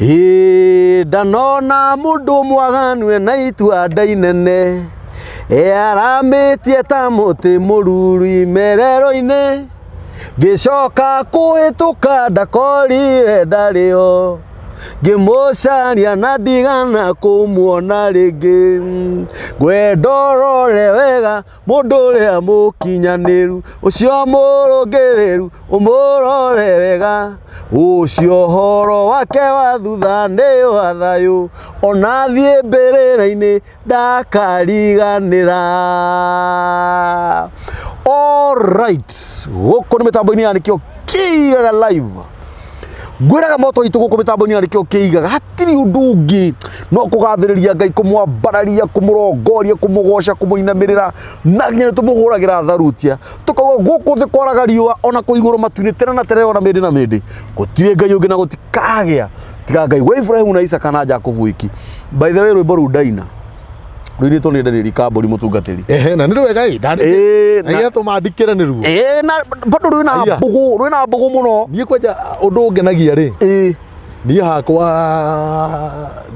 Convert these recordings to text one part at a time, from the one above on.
Ĩĩ ndanona mũndũ mwaganu ena itua inene, earamĩtie ta mũtĩ mũruru imerero-inĩ, ngĩcoka kũhĩtũka ndakorire ndarĩ ho, ngĩmũcaria na ndigana kũmuona rĩngĩ. Ngwenda ũrore wega mũndũ ũrĩa mũkinyanĩru, ũcio mũrũngĩrĩru ũmũrore wega, ũcio ũhoro wake wa thutha nĩ wa thayũ, ona athiĩ mbĩrĩra-inĩ ndakariganĩra. Alright, gũkũ nĩ mĩtambo-inĩ ya Nĩkĩo Kĩigaga Live. Ngwĩraga moto itũ gũkũ mĩtambo-inĩ ya Nĩkĩo Kĩigaga hatirĩ ũndũ ũngĩ no kũgathĩrĩria Ngai, kũmwambararia, kũmũrongoria, kũmũgoca, kũmũinamĩrĩra, na nginya nĩ tũmũhũragĩra tharutia tũkauga gũkũ thĩ kwaraga riũa ona kũ igũrũ matu-inĩ tene na tene ona mĩndĩ na mĩndĩ gũtirĩ Ngai ũngĩ na gũtikagĩa tiga Ngai wa Ibrahimu na Isaka na Jakubu wiki. By the way, rwĩmbo rũu ndaina rũinĩtwo nĩ Daniel Kambũri mũtungatĩri. Ehe, na nĩ rwega ĩ. Ĩĩ, Na gĩatũma ndikĩre nĩ ruo. Ĩĩ, na bado rwĩna Aya. mbũgũ, rwĩna mbũgũ mũno. Niĩ kwanja ũndũ ũngenagia rĩ, Ĩĩ, niĩ hakwa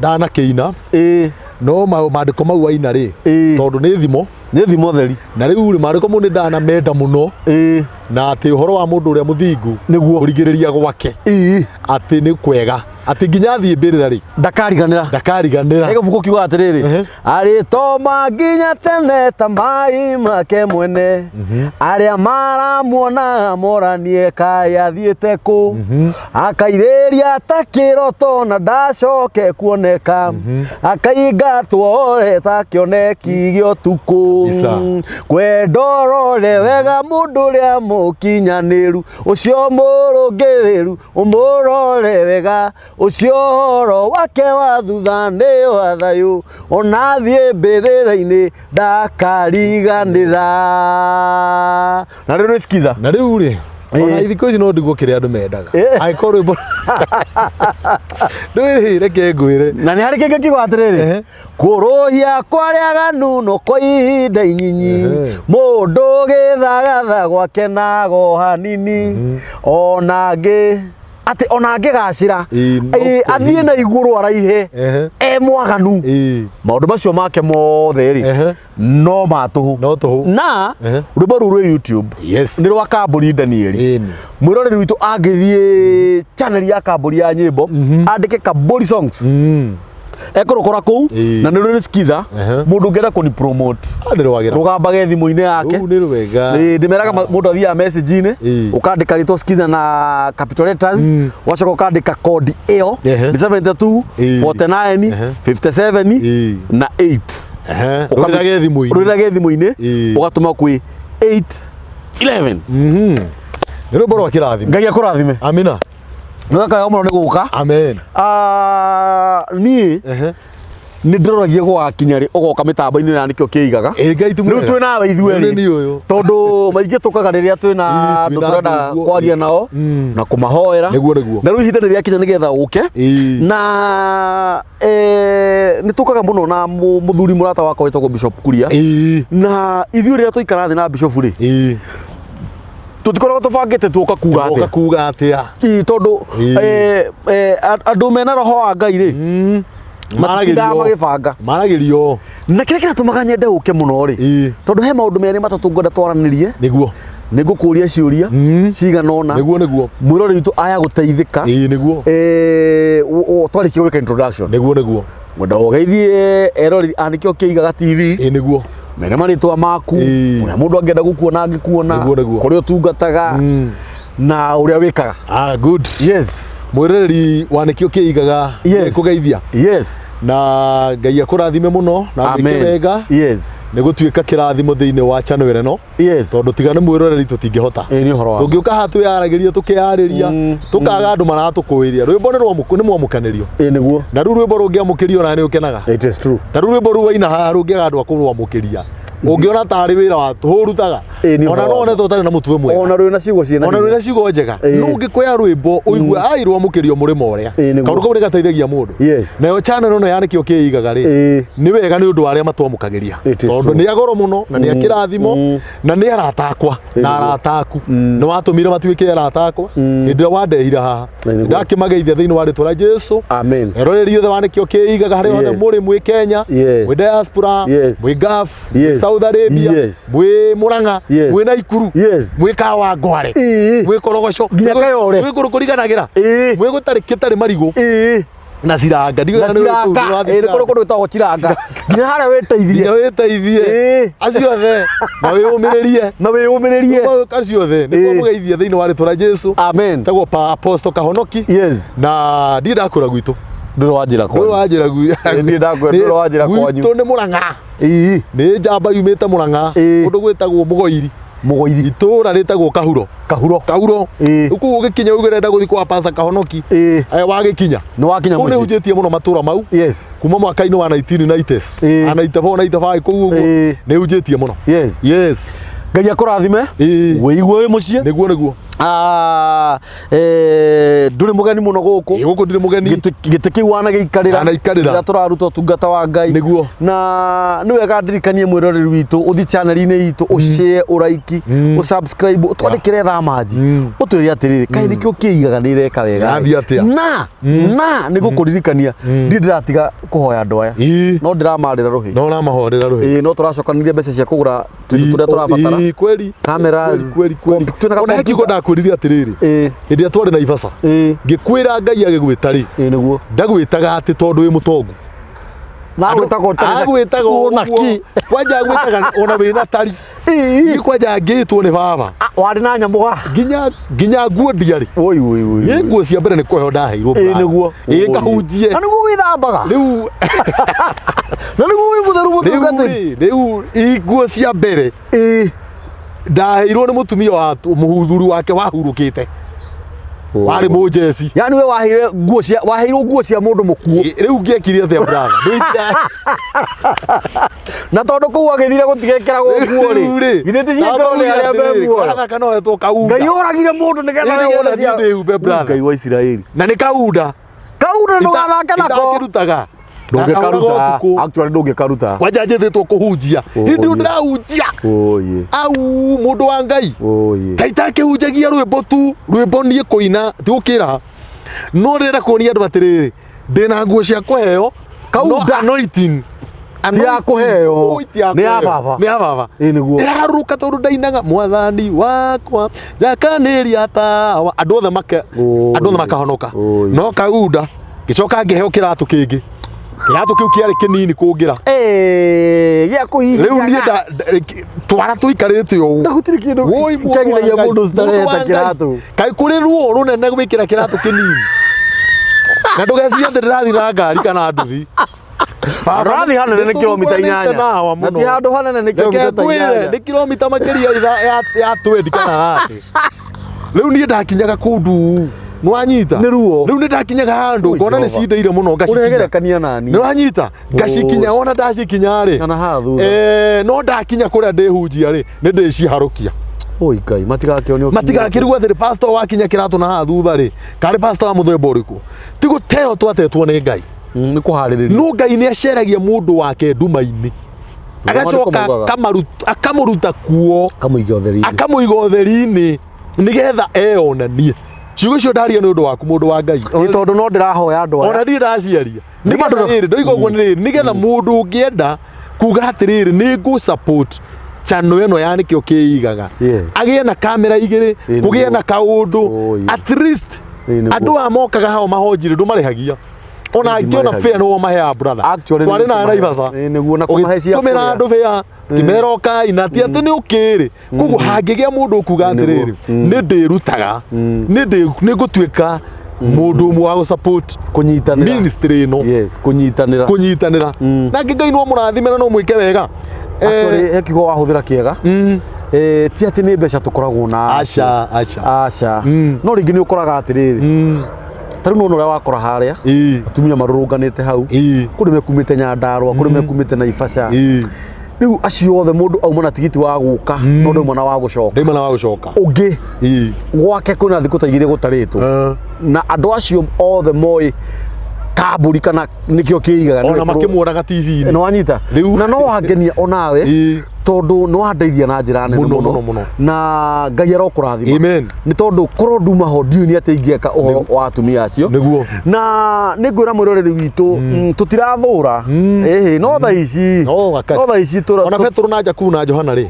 ndanakĩina ĩĩ, no mandĩko mau waina rĩ, Ĩĩ. tondũ nĩ thimo. Nĩ thimo theri. Na rĩu rĩ, mandĩko mau nĩ ndanamenda mũno, Ĩĩ, na atĩ ũhoro wa mũndũ ũrĩa mũthingu Nĩguo. kũrigĩrĩria gwake ĩĩ, atĩ nĩ kwega, atĩ nginya athiĩ mbĩrĩra rĩ ndakariganĩra. Ndakariganĩra. He gabuku kiugaga atĩrĩrĩ, Ehe. arĩtoma nginya tene ta mai make mwene, arĩa maramuona moranie kaĩ athiĩte kũ, akairĩria ta kĩroto na ndacoke kuoneka, akaingatwo ore ta kĩoneki gĩa ũtukũ. Kabisa. Kwenda ũrore wega mũndũ ũrĩa mũkinyanĩru, ũcio mũrũngĩrĩru ũmũrore wega, ũcio ũhoro wake wa thutha nĩ wa thayũ, ona athiĩ mbĩrĩra-inĩ ndakariganĩra. Na rĩu rĩsikiza. Na rĩu rĩ, ona thikũ ici no ndigwo kĩrĩa andũ mendaga. Angĩkorwo rwĩmbo rĩu rĩ, reke ngwĩre. Na nĩ harĩ kĩngĩ kiuga atĩrĩrĩ, kũrũhia kwa arĩa aganu no kwa ihinda inyinyi, mũndũ gĩthagatha gwake nago hanini, ona angĩ atĩ ona angĩgacĩra, Ĩĩ, no ĩĩ, kwa athiĩ na igũrũ araihe, e mwaganu, maũndũ macio make mothe rĩ, no ma tũhũ. No tũhũ. Na rwĩmbo rũu rwĩ YouTube. Yes. Nĩ rwa Kambũri Danieli. Ĩni. Mwĩroreri witũ angĩthiĩ channel ya Kambũri ya nyĩmbo, andĩke Kambũri Songs, ekũrũkora kũu. Na nĩ rũrĩ skiza. Mũndũ ũngĩenda kũni promote, Ah, nĩ rwagĩra. rũgambage thimũ-inĩ yake. Rũu nĩ rwega. Ĩĩ, ndĩmeraga mũndũ athiaga message-inĩ, ũkandĩka rĩtwa skiza na capital letters, ũgacoka ũkandĩka kodi ĩyo nĩ 72 49 57 na 8. Rũrĩrage thimũ-inĩ. Rũrĩrage thimũ-inĩ. Ũgatũma kwĩ 8 11. Nĩ rwĩmbo rwa kĩrathimo. Ngai akũrathime. Amina. Nĩ wekaga mũno nĩ gũka. Amen. Ah, niĩ nĩ ndĩroragia gũgakinya rĩ ũgoka mĩtambo-inĩ ya Nĩkĩo Kĩigaga. Ĩ, Ngai ti Rĩu mwega. twĩ nawe ithuerĩ. Nĩ niĩ ũyũ. Tondũ maingĩ tũkaga rĩrĩa twĩna Ĩ, andũ twĩna tũrenda andũ ũguo. kwaria nao na kũmahoera. Nĩguo, nĩguo. Na rĩu ihinda nĩ rĩakinya nĩgetha ũke. Na nĩ tũkaga mũno na mũthuri mũrata wakwa wĩtagwo Bishop Kuria. Na ithuĩ rĩrĩa twaikara thĩ na Bishop rĩ, tũtikoragwo tũbangĩte tuoka kuga Ũka atĩa. Kuga atĩa? Ĩ, tondũ andũ mena roho wa Ngai rĩ, matindaga magĩbanga. Maragĩrio. Na kĩrĩa kĩratũmaga nyende ũke mũno rĩ, tondũ he maũndũ merĩ matatũ ngwenda twaranĩrie. Nĩguo. Nĩ ngũkũria ciũria cigana ũna. Nĩguo, nĩguo. Mwĩroreri witũ aya gũteithĩka. Ĩ, nĩguo. Twarĩkia gwĩka introduction, Nĩguo, nĩguo. Ngwenda ũgeithie eroreri a Nĩkĩo Kĩigaga TV. Ĩ, nĩguo. Mere marĩtwa maku, ũrĩa mũndũ angĩenda gũkuona angĩkuona, Nĩguo, nĩguo. kũrĩa ũtungataga na ũrĩa wĩkaga. Ah, good. Yes. Mwĩroreri wa Nĩkĩo Kĩigaga, kũgeithia. Na Ngai akũrathime mũno na wĩke Amen. wega. Nĩ gũtuĩka kĩrathimo thĩinĩ wa channel ĩno, tondũ tiga nĩ mwĩroreri tũtingĩhota. Ĩ, nĩ ũhoro wa Tũngĩũka haha twĩyaragĩria, tũkĩyarĩria, tũkaga andũ maratũkũĩria. Rwĩmbo nĩ mwamũkanĩrio. Ĩ, nĩguo. Na rĩu rwĩmbo rũngĩamũkĩrio, ona nĩ ũkenaga. It is true. Ta rĩu rwĩmbo rũu waina haha rũngĩaga andũ a kũrwamũkĩria, Ũngĩona tarĩ wĩra wa tũhũ ũrutaga, Ĩĩ, nĩ ona ũhoro no wa one ta ũtarĩ na mũtwe mwega, Ona rwĩna ciugo ciĩna ona hinya. rwĩna ciugo njega, no ũngĩkoya rwĩmbo ũigue ai rwamũkĩrio mũrĩmo ũrĩa, Ĩĩ, nĩguo. kaũndũ kau nĩ gateithagia mũndũ. Nayo channel ĩno ya Nĩkĩo Kĩigaga rĩ, nĩ wega nĩ ũndũ wa arĩa matwamũkagĩria, It is tondũ true. nĩ agoro mũno na nĩ akĩrathimo na nĩ arata akwa na nĩguo. arata aku nĩ watũmire matuĩke arata akwa hĩndĩ ĩrĩa wandehire haha. Ĩĩ, nĩguo. Ndakĩmageithia thĩinĩ wa rĩtwa rĩa Jesu. Amen. Eroreri othe wa Nĩkĩo Kĩigaga harĩa hothe mũrĩ, mwĩ Kenya, mwĩ diaspora, mwĩ Gulf, mwĩ Saudi Arabia, mwĩ Murang'a, mwĩ Naikuru, mwĩ Kawangware, mwĩ Korogoco, Nginya Kayore. mwĩ kũndũ kũriganagĩra, mwĩ gũtarĩ kĩtarĩ marigũ na ciranga. Na ciranga. Ĩĩ, nĩ kũrĩ kũndũ gwĩtagwo ciranga, nginya harĩa wĩteithie. Nginya wĩteithie. Acio othe na wĩyũmĩrĩrie. Na wĩyũmĩrĩrie. Acio othe nĩ twamũgeithia thĩinĩ wa rĩtwa rĩa Jesu. Amen. Tagwo pa Apostle Kahonoki. Na ndirĩ ndakwĩra gwitũ. Ndũrĩ wanjĩra Ndũrĩ kwanyu. wanjĩra gwitũ. Ĩĩ, ndirĩ ndakwĩra, ndũrĩ wanjĩra kwanyu. Gwitũ nĩ Mũrang'a. Nĩ njamba yumĩte Mũrang'a, kũndũ gwĩtagwo Mũgoiri. Mũgoiri. Itũũra rĩtagwo Kahuro. Kahuro. Kahuro. Kũu ũgĩkinya uge ũrenda gũthiĩ kwa Pastor Kahonoki. Wagĩkinya. Nĩ wakinya Kũu nĩ mũciĩ. hunjĩtie mũno matũũra mau. Kuma mwaka-inĩ wa 1990s. A 94 95 kũu ũguo. Nĩ hunjĩtie mũno. Yes. Ngai akũrathime. Wĩigue wĩ mũciĩ. Nĩguo nĩguo. Ndũrĩ mũgeni mũno gũkũ. Ĩĩ, gũkũ ndirĩ mũgeni. Gĩtĩ kĩu wanagĩikarĩra. Wanaikarĩra. Rĩrĩa tũraruta ũtungata wa Ngai. Nĩguo. Na nĩ wega ndirikanie mwĩroreri witũ ũthiĩ channel-inĩ itũ, ũshare, ũraiki, ũsubscribe, ũtwandĩkĩre thamanji, ũtwĩre atĩrĩrĩ, kaĩ nĩkĩo kĩigaga nĩ ĩreka wega. Ĩrathiĩ atĩa? Na nĩ gũkũririkania ndirĩ ndĩratiga kũhoya andũ aya. No ndĩramarĩra rũhĩ. No ũramahorera rũhĩ. Ĩĩ, no tũracokanĩria mbeca cia kũgũra tũindo tũrĩa tũrabatara. Ĩĩ, kweli. Cameras, Kweli, kweli. twĩna ka Ona he kiugo computer. ndakwĩrire atĩrĩrĩ, hĩndĩ ĩrĩa twarĩ Naivasha, ngĩkwĩra Ngai agĩgwĩta rĩ, Ĩĩ, nĩguo. Ndagwĩtaga atĩ tondũ wĩ mũtongu. Na agwĩtaga ũtarĩ na- Agwĩtaga ũna ũguo. kĩ? Kwanja agwĩtaga ona wĩna tari. Niĩ kwanja ngĩtwo nĩ baba. Warĩ na nyamũga. Nginya nguo ndiarĩ. Oi, oi, oi, Niĩ oi. nguo cia mbere nĩ kũheo ndaheirwo. Ĩĩ, nĩguo. Ĩĩ, ngahunjie. Na nĩguo wĩthambaga. Rĩu Na nĩguo wĩ mũtheru mũtungatĩri. Rĩu rĩ, rĩu i nguo cia mbere ndaheirwo nĩ mũtumia wa mũhuthuru wake wahurũkĩte. Warĩ mũnjeci. Yaani we waheire nguo cia, waheirwo nguo cia mũndũ mũkuũ. Rĩu ngĩekire atĩa brother? Na tondũ kũu agĩthire gũtigekĩragwo nguo rĩ. Githĩ ti ciĩkĩrwo nĩ arĩa me muoyo. Kathaka no etwo kaunda. Ngai oragire mũndũ nĩgetha Ĩĩ, we wone nĩgetha cia- niĩ ndĩhumbe, brother. Ngai wa Isiraeli. Na nĩ kaunda. Kaunda ndũgathake nako. Itakĩrutaga. Ndũngĩkaruta. Actually ndũngĩkaruta. Kwanja njĩthĩtwo kũhunjia. Hĩndĩ ĩyo ndĩrahunjia. Oye. Au mũndũ wa Ngai. Oye. Ta itakĩhunjagia rwĩmbo tu, rwĩmbo niĩ kũina ti gũkĩra. No ndĩrenda kuonia andũ atĩrĩrĩ, ndĩna nguo cia kũheo. Kaunda. No anointing. Ti ya kũheo. Oi, ti ya Nĩ ya kũheo. baba. Nĩ ya baba. Ĩĩ, nĩguo. Ndĩraharũrũka tondũ ndainaga mwathani wakwa njakanĩria tawa. Andũ othe make, Oi. andũ othe makahonoka. Oi. No kaunda ngĩcoka ngĩheo kĩratũ kĩngĩ. Kĩratũ kĩu kĩarĩ kĩnini kũngĩra. Gĩa kũhihinyaga. Rĩu niĩ twara tũikarĩte ũũ. Na gũtirĩ kĩndũ Woi, mũndũ wa kĩagiragia Ngai. mũndũ starehe Mũndũ ta wa Ngai. kĩratũ. Kaĩ kũrĩ ruo rũnene gwĩkĩra kĩratũ kĩnini. Na ndũgecirie atĩ ndĩrathiĩ na ngari kana nduthi. Baba, Ũrathiĩ hanene nĩ kilomita nĩtũthuguranĩte inyanya. na hawa Na ti mũno. handũ hanene nĩ Reke kilomita ta ngwĩre, inyanya. nĩ kilomita makĩria ya 20 kana 30. Rĩu niĩ ndakinyaga kũndũ nĩwanyita. Nĩ ruo. Rĩu nĩ ndakinyaga handũ Oi, ngona nĩ Jehova. cindeire mũno ngacikinya. Ũregerekania nani? Nĩ wanyita ngacikinya wona ndacikinya rĩ. Kana haha thutha. No ndakinya kũrĩa ndĩhunjia rĩ nĩ ndĩciharũkia. Oi Ngai, matigakĩone ũkinyĩte. Matigakĩrigwo atĩrĩ pastor wakinya kĩratũ na haha thutha rĩ, karĩ pastor wa mũthemba ũrĩkũ. Ti gũteo twatetwo nĩ Ngai. Nĩ kũharĩrĩrio. No Ngai nĩ aceragia mũndũ wake nduma-inĩ. Agacoka akamũruta kuo. Akamũiga ũtheri-inĩ. Akamũiga ũtheri-inĩ nĩgetha eyonanie. Ciugo icio ndaria nĩ ũndũ waku mũndũ wa Ngai. Ĩ tondũ no ndĩrahoya andũ aya. Ona ndirĩ ndaciaria. Nĩ Nĩgetha mandũ- rĩrĩ, ndoiga ũguo nĩ rĩrĩ, nĩgetha mũndũ ũngĩenda kuga atĩrĩrĩ, nĩ ngũ support channel ĩno ya Nĩkĩo Kĩigaga. Agĩe na kamera igĩrĩ, Ĩĩ, kũgĩe nĩguo. na kaũndũ. Oi. At least Ĩĩ, nĩguo. andũ aya mokaga hao mahonjire ndũmarĩhagia. Ona Ĩĩ, angĩona ndimarĩhagia. fare nĩwe ũmaheaga brother. Actually, Twarĩ na nĩ Naivasha. Ĩĩ, nĩguo, na kũmahe cia Ũgĩtũmĩra kũrĩa. andũ fare, ngĩmera ũkai na ti atĩ nĩ ũkĩrĩ. Koguo hangĩgĩa mũndũ ũkuga Nĩguo. atĩrĩrĩ, nĩ ndĩrutaga, nĩ ngũtuĩka mũndũ ũmwe wa gũ-support Kũnyitanĩra. ministry ĩno. Yes, kũnyitanĩra. Kũnyitanĩra. Nake Ngai no amũrathime na no mwĩke wega. Actually, he kiugo wahũthĩra kĩega. Ti atĩ nĩ mbeca tũkoragwo na. Aca, aca. Aca. No rĩngĩ nĩ ũkoraga atĩrĩrĩ. Ta rĩu nĩwona ũrĩa wakora harĩa. Atumia marũrũnganĩte hau. Kũrĩ mekumĩte Nyandarua, kũrĩ mekumĩte Naivasha. Rĩu acio othe mũndũ auma na tigiti wa gũka no ndauma na wa gũcoka. Ndauma na wa gũcoka. Ũngĩ gwake kwĩna thikũ ta igĩrĩ gũtarĩtwo. Na andũ acio othe moĩ kambũri kana nĩkĩo kĩigaga. Ona makĩmuonaga TV-inĩ. Nĩ wanyita? Rĩu. Na no wangenia onawe tondũ nĩ wandeithia na njĩra nene Mũno, mũno, mũno. Na Ngai arokũrathima. Amen. Nĩ tondũ korwo nduma ho ndiũĩ nĩ atĩa ingĩeka ũhoro wa atumia acio. Nĩguo. Na nĩ ngwĩra mwĩroreri witũ tũtirathũra. Ĩhĩ no thaa ici. No wakati. No thaa ici tũra. Ona Petero na Jakubu na Johana rĩ,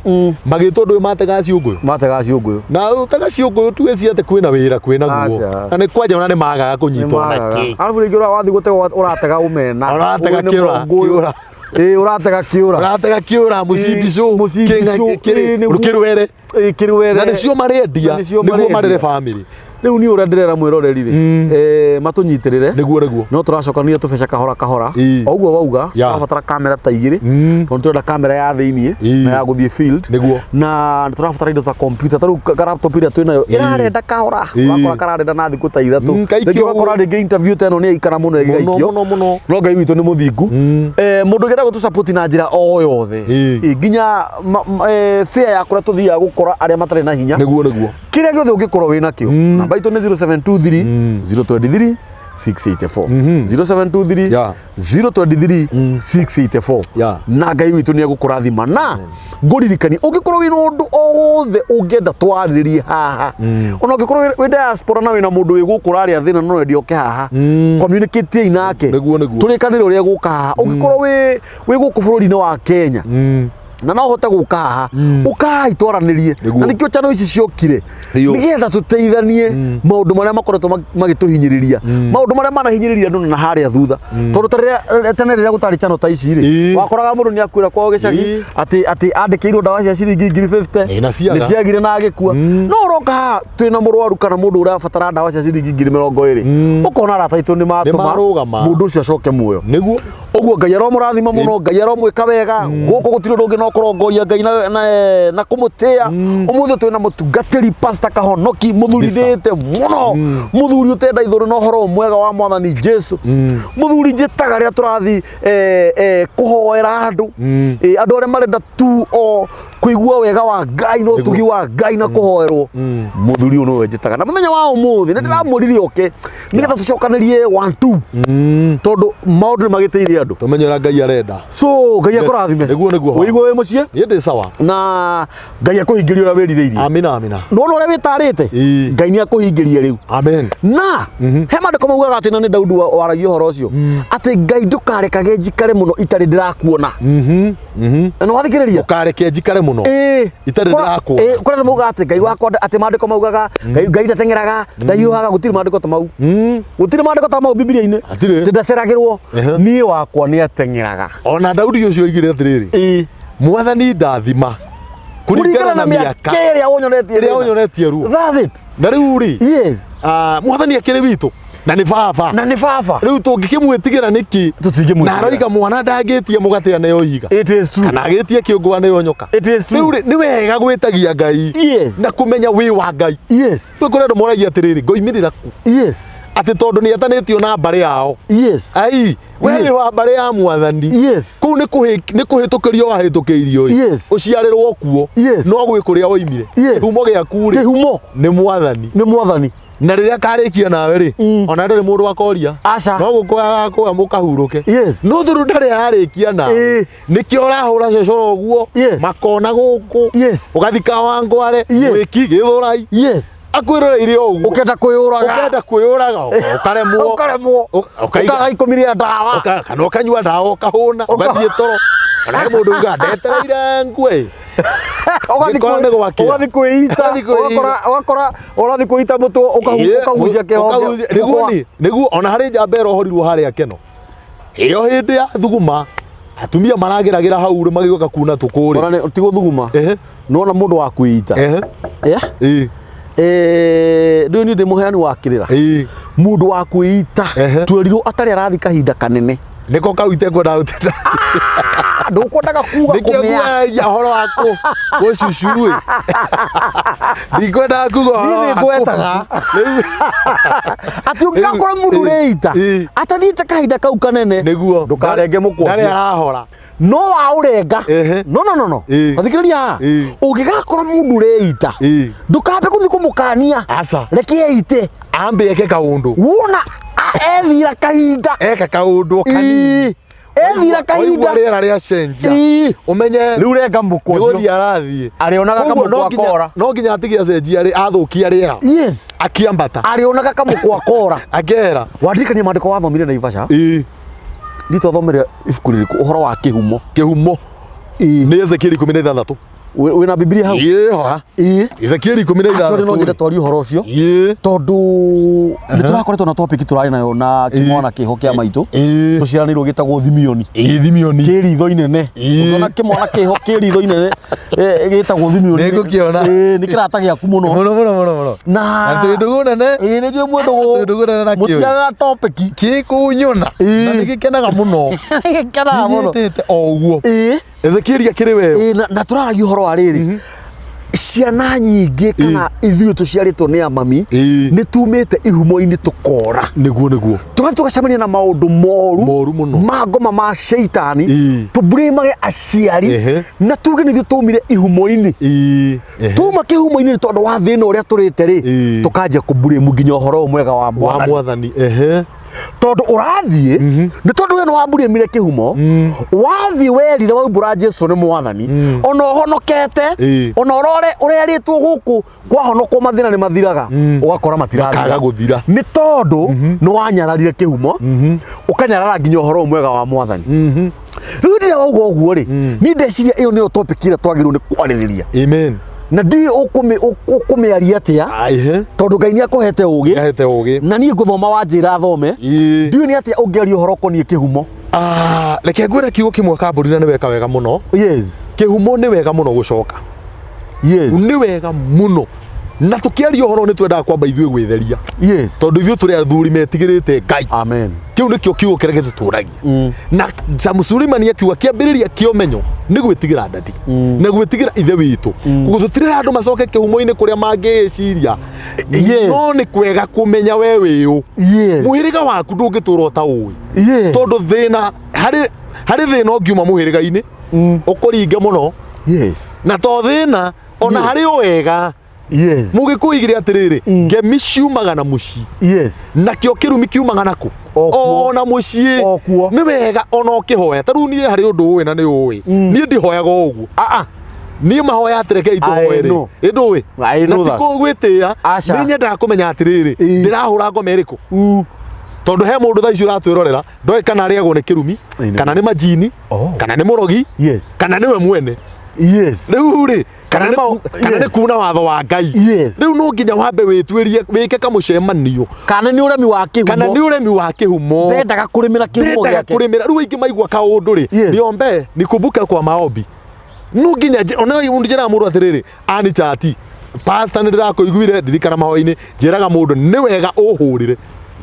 magĩtwo ndũĩ matega ciũngũyũ. Matega ciũngũyũ. Na ũtega ciũngũyũ tuge atĩ kwĩna wĩra kwĩna guo. Aca. Na nĩ kwanja ona nĩ magaga kũnyitwo na kĩ. Arabu rĩngĩ wathiĩ gũtega ũratega ũmena. Ũratega Ũyũ nĩ kĩũra, mũrongũyũ. kĩũra. Ĩĩ ũratega kĩũra. Ũratega kĩũra mũcimbicũ. Mũcimbicũ, ĩĩ, nĩguo. Kĩrwere. Ĩĩ kĩrwere. Na nĩcio marendia Na nĩcio nĩguo marendia. marere family. Rĩu niĩ ũrĩa ndĩrera mwĩroreri rĩ, matũnyitĩrĩre. Nĩguo nĩguo. No tũracokania tũbeca kahora kahora. Ĩĩ. O ũguo wauga, Yeah. tũrabatara kamera ta igĩrĩ. Tondũ tũrenda kamera ya thĩiniĩ Ĩĩ. na ya gũthiĩ field. Nĩguo. Na tũrabatara indo ta computer. Ta rĩu ka laptop ĩrĩa twĩnayo ĩrarenda kahora. Ĩĩ. Ũgakora kararenda na thikũ ta ithatũ. Kaikio Rĩngĩ ũgakora rĩngĩ interview ta ĩno nĩ yaikara mũno ĩgĩgaikio. Mũno, mũno, mũno. No Ngai witũ nĩ mũthingu. Mũndũ ũngĩenda gũtũ na njĩra o yothe. Ĩĩ. Ĩĩ, nginya fare ya kũrĩa tũthiaga gũkora arĩa matarĩ na hinya. Nĩguo nĩguo. Kĩrĩa gĩothe ũngĩkorwo wĩ nakĩo namba itũ nĩ 0723 023 684 0723 Yeah. 023 684 Yeah. na Ngai witũ nĩ egũkũrathima na ngũririkanie ũngĩkorwo wĩna ũndũ o wothe ũngĩenda twarĩrĩrie haha ona ũngĩkorwo wĩ diaspora na wĩna mũndũ wĩ gũkũ ũrarĩa thĩna no wende oke haha communicate nake Nĩguo, nĩguo. tũrĩkanĩre ũrĩa gũka haha ũngĩkorwo wĩ wĩ gũkũ bũrũri-inĩ wa Kenya na no hote gũka haha ũkai twaranĩrie Nĩguo. na nĩkĩo channel ici ciokire Ĩyo. nĩgetha tũteithanie maũndũ marĩa makoretwo magĩtũhinyĩrĩria maũndũ marĩa manahinyĩrĩria andũ na harĩa thutha tondũ ta rĩrĩa tene rĩrĩa gũtarĩ channel ta ici rĩ Ĩĩ. wakoraga mũndũ nĩ akuĩra kwao gĩcagi Ĩĩ. atĩ atĩ andĩkĩirwo ndawa cia ciringi ngiri 50 Ĩĩ, na ciaga. nĩ ciagire na agĩkua no ũroka haha twĩna mũrwaru kana mũndũ ũrabatara ndawa cia ciringi ngiri mĩrongo ĩrĩ ũkona arata aitũ nĩ matũma Nĩmarũgama. mũndũ ũcio acoke muoyo Nĩguo. ũguo Ngai aromũrathima mũno Ngai aromwĩka wega gũkũ gũtirĩ ũndũ ũngĩ no kũrongoria Ngai na kũmũtĩa ũmũthĩ twĩna mũtungatĩri Pastor Kahonoki mũthuri Bisa. ndĩĩte mũno mũthuri ũtenda ithũrũ na ũhoro mwega wa mwathani Jesu mũthuri njĩtaga rĩrĩa tũrathiĩ kũhoera andũ andũ arĩa marenda tu o kũigua wega wa Ngai na ũtugi wa Ngai na kũhoerwo mũthuri ũyũ nĩwe njĩtaga na mũthenya wa ũmũthĩ nĩ ndĩramwĩrire oke nĩgetha tũcokanĩrie 1 2 tondũ maũndũ nĩ magĩtĩire andũ Tũmenye ũrĩa Ngai arenda. so Ngai akũrathime Nĩguo, nĩguo. wĩigua wĩ mũciĩ Niĩ ndĩ sawa. na Ngai akũhingĩrie ũrĩa wĩrirĩirie Amina amina. nona ũrĩa wĩtarĩte Ĩĩ. Ngai nĩ akũhingĩrie rĩu Amen. na he maandĩko maugaga atĩ na nĩ Daudi waragia ũhoro ũcio atĩ Ngai ndũkarekage njikare mũno itarĩ ndĩrakuona na wathikĩrĩria Ũkareke njikare mũno. Ĩĩ. Itarĩ ndĩrakuona. Ĩĩ, kũrĩa maugaga atĩ Ngai wakwa atĩ maandĩko maugaga Ngai Ngai ndateng'eraga ndahiũhaga gũtirĩ maandĩko ta mau gũtirĩ maandĩko ta mau Bibilia-inĩ Hatirĩ. atĩ ndaceragĩrwo Ehe. niĩ wakwa nĩ ateng'eraga Ona Daudi ũcio oigire atĩrĩrĩ. Ĩĩ. Mwathani ndathima. Kũringana na mĩaka ĩrĩa ũnyonetie ĩrĩa thĩna. ũnyonetie ruo. That's it. Na rĩu rĩ, Yes. mwathani akĩrĩ witũ na nĩ baba. Na nĩ baba. Rĩu tũngĩkĩmwĩtigĩra nĩkĩ? Tũtingĩmwĩtigĩra. Na aroiga mwana ndangĩtia mũgate aneo ihiga. It is true. Kana agĩtie kĩũngũ aneo nyoka. It is true. Rĩu rĩ, nĩ wega gwĩtagia Ngai. Yes. Na kũmenya wĩ wa Ngai. Yes. Rĩu kũrĩ andũ moragia atĩrĩrĩ, ngoimĩrĩra kũ? Yes. Atĩ tondũ nĩ etanĩtio na mbarĩ yao. Yes. Ai, we Yes. wĩ wa mbarĩ ya mwathani. Yes. Kũu nĩ kũhĩtũkĩrio wahĩtũkĩirio ĩ. Yes. Ũciarĩrwo kuo. Yes. No gwĩ kũrĩa woimire. Yes. Kĩhumo gĩaku rĩ. Kĩhumo Nĩ mwathani. nĩ mwathani. Na rĩrĩa akarĩkia nawe rĩ, ona ndũrĩ mũndũ akoria. Aca. No gũkũya agakũya mũkahurũke. Yes. No thuru ndarĩ ararĩkia nawe. Ĩĩ. Nĩkĩo ũrahũra cocoro ũguo. Yes. Makona gũkũ. Yes. Ũgathi Kawangware. Yes. Mwĩki Gĩthũrai. Yes. Akwĩroreire o ũguo. Ũkenda kwĩyũraga. Ũkenda kwĩyũraga ũkaremwo. Ũkaremwo. Ũkaiga- Ũkaga ikũmi rĩa ndawa. Kana ũkanyua ndawa ũkahũna ũgathiĩ toro. Ona he mũndũ ugaga ndetereire ngue. Ũgathiĩ Ngĩkora nĩ gwakĩa. ũgathiĩ kwĩita. Ũgathiĩ kwĩita. Ũgakora ũgakora ũrathiĩ kwĩita mũtwe ũkagucia kĩhonge. Nĩguo ni nĩguo ona harĩ njamba ĩrohorirwo harĩa Keno. Ĩyo hĩndĩ ya thuguma atumia marageragĩra hau rĩ magĩũka kuna tũkũrĩ. Ona nĩ ti gũthuguma. Ehe. Nĩwona mũndũ wa kwĩita. Ehe. Yeah. Ĩĩ. Ndũĩ niĩ ndĩ mũheani wa kĩrĩra. Ĩĩ. Mũndũ wa kwĩita Ehe. twerirwo atarĩ arathi kahinda kanene. Nĩko kau itekwenda gũtinda. Ndũkwendaga kuga Nĩkĩo kũmĩa. nguaria ũhoro wa gũcucu ĩ. Ndikwendaga kuga ũhoro Niĩ wa nĩ ngwetaga. Rĩu Atĩ ũngĩgakora mũndũ Ĩĩ. ũreita Ĩĩ. atathiĩte kahinda kau kanene nĩguo ndũkarenge mũkwa ndarĩ ũcio. arahora. No waũrenga. Ehe. No no no no. Ĩĩ. Thikĩrĩria haha. Ĩĩ. Ũngĩgakora mũndũ ũreita. Ĩĩ. Ndũkambe gũthiĩ kũmũkania. Aca. Reke eite. Ambe eke kaũndũ. Wona ethira kahinda. Eka kaũndũ kanini. Ĩĩ. Ethira kahinda. Waigua rĩera rĩacenjia. Ĩĩ. Ũmenye Rĩu renga mũkwa ũcio. nĩgũthiĩ arathiĩ. Arĩonaga Koguo kamũkwa no nginya- kora. No nginya atige acenjia rĩ athũkia rĩera. Yes. Akiambata. Arĩonaga kamũkwa kora. Akera. Wandirikania maandĩko wathomire Naivasha. Ĩĩ. Nditwathomire ibuku rĩrĩkũ ũhoro wa kĩhumo. Kĩhumo. Ĩĩ. Nĩ Ezekieli 16. Wĩna Bibilia hau? Ĩĩ hoha. Ĩĩ. Ezekieli Actually no nyende 16. twarie ũhoro ũcio. Ĩĩ. Tondũ nĩ tũrakoretwo na topic tũrarĩ nayo na kĩmwana kĩho kĩa maitũ. Ĩĩ. Tũciaranĩirwo gĩtagwo Thimioni. Ĩĩ Thimioni. Kĩ ritho inene. Ĩĩ. Ũngĩona kĩmwana kĩho kĩ ritho inene gĩtagwo Thimioni. Nĩngũkĩona. Ĩĩ nĩ kĩrata gĩaku mũno. Mũno mũno mũno mũno. Na Na twĩ ndũgũ nene. Ĩĩ nĩ njũĩ mwĩ ndũgũ. Twĩ ndũgũ nene na kĩũĩ. Mũtiagaga topic. Gĩkũnyona. Ĩĩ. Na nĩgĩkenaga mũno. Gĩkenaga mũno. Nyendete o ũguo. Ĩĩ. Ezekieli akĩrĩ we. Ĩĩ, na tũraragia ũhoro wa rĩrĩ ciana nyingĩ kana ithuĩ tũciarĩtwo nĩ amami Ĩĩ. nĩ tumĩte ihumo-inĩ tũkora Nĩguo nĩguo. tũgathiĩ tũgacemania na maũndũ moru Moru mũno. ma ngoma ma caitani Ĩĩ. tũburimage aciari Ehe. na tuge nĩ ithuĩ twaumire ihumo-inĩ Ĩĩ. Ehe. tuma kĩhumo-inĩ nĩ tondũ wa thĩna ũrĩa tũrĩte rĩ Ĩĩ. tũkanjia kũburĩmu nginya ũhoro ũyũ mwega wa Wa mwathani mwathani. Ehe. tondũ ũrathiĩ nĩ tondũ we nĩ wamburimire kĩhumo wathiĩ werire waumbũra Jesu nĩ mwathani ona ũhonokete Ĩĩ. ona ũrore ũrerĩtwo gũkũ kwahonokwo mathĩna nĩ mathiraga ũgakora matirathira Makaga gũthira. nĩ tondũ nĩ wanyararire kĩhumo ũkanyarara nginya ũhoro ũyũ mwega wa mwathani rĩu hĩndĩ ĩrĩa wauga ũguo rĩ niĩ ndeciria ĩyo nĩyo topic ĩrĩa twagĩrĩirwo nĩ kwarĩrĩria Amen. Na ndiũĩ ũkũmĩaria atĩa Aihe. tondũ Ngai nĩ akũhete ũgĩ Ahete ũgĩ. Na niĩ ngũthoma wanjĩra thome. Ĩĩ. Ndiũĩ nĩ atĩa ũngĩaria ũhoro ũkoniĩ kĩhumo. Ah, reke ngwĩre kiugo kĩmwe kambũri na nĩ weka wega mũno. Yes. Kĩhumo nĩ wega mũno gũcoka. Yes. Nĩ wega mũno. Na tũkĩaria ũhoro nĩ twendaga kwamba ithuĩ gwĩtheria. Yes. Tondũ ithuĩ tũrĩ athuri metigĩrĩte Ngai. Amen. Kĩu nĩkĩo kiugo kĩrĩa gĩtũtũragia. Na Sam Suleimani akiuga kĩambĩrĩria kĩa ũmenyo nĩ gwĩtigĩra ndadi na gwĩtigĩra ithe witũ. Koguo tũtirera andũ macoke kĩhumo-inĩ kũrĩa mangĩĩciria. Yes. No nĩ kwega kũmenya we wĩ ũ. Yes. Mũhĩrĩga waku ndũngĩtũra ũtaũĩ. Yes. Tondũ thĩna harĩ harĩ thĩna ũngiuma mũhĩrĩga-inĩ ũkũringe mũno Yes. na to thĩna ona Yes. harĩ wega Yes. mũgĩkũyũ igire atĩrĩrĩ ngemi ciumaga na mũciĩ Yes. nakĩo kĩrumi kiumaga nakũ O kuo. ona mũciĩ O kuo. nĩ wega ona ũkĩhoya ta rĩu niĩ harĩ ũndũ ũĩ na nĩ ũĩ niĩ ndihoyaga o ũguo Ah ah. niĩ mahoya atĩreke I itũhoe rĩ know. ĩ ndũĩ I na know ti that. gwĩtĩĩa Aca. nĩ nyendaga kũmenya atĩrĩrĩ Ĩĩ. ndĩrahũra ngoma ĩrĩkũ tondũ he mũndũ thaa ici ũratwĩrorera ndoĩ kana arĩagwo nĩ kĩrumi Ĩĩ, nĩ- kana nĩ majini Oh. kana nĩ mũrogi Yes. kana nĩwe mwene Yes. rĩu rĩ kana Kana nĩ mau- kana nĩ yes. kuna watho wa Ngai Yes. rĩu no nginya wambe wĩtuĩrie wĩke kamũcemanio Kana nĩ ũremi wa kĩhumo. kana nĩ ũremi wa kĩhumo Ndendaga kũrĩmĩra kĩhumo ndendaga gĩake. kũrĩmĩra rĩu aingĩ maigua kaũndũ rĩ Yes. niombe nikumbuke kwa maombi no nginya ona njĩraga mũndũ atĩrĩrĩ ani chati pastor nĩ ndĩrakũiguire ndirikana mahoya-inĩ njĩraga mũndũ nĩ wega ũhũrĩre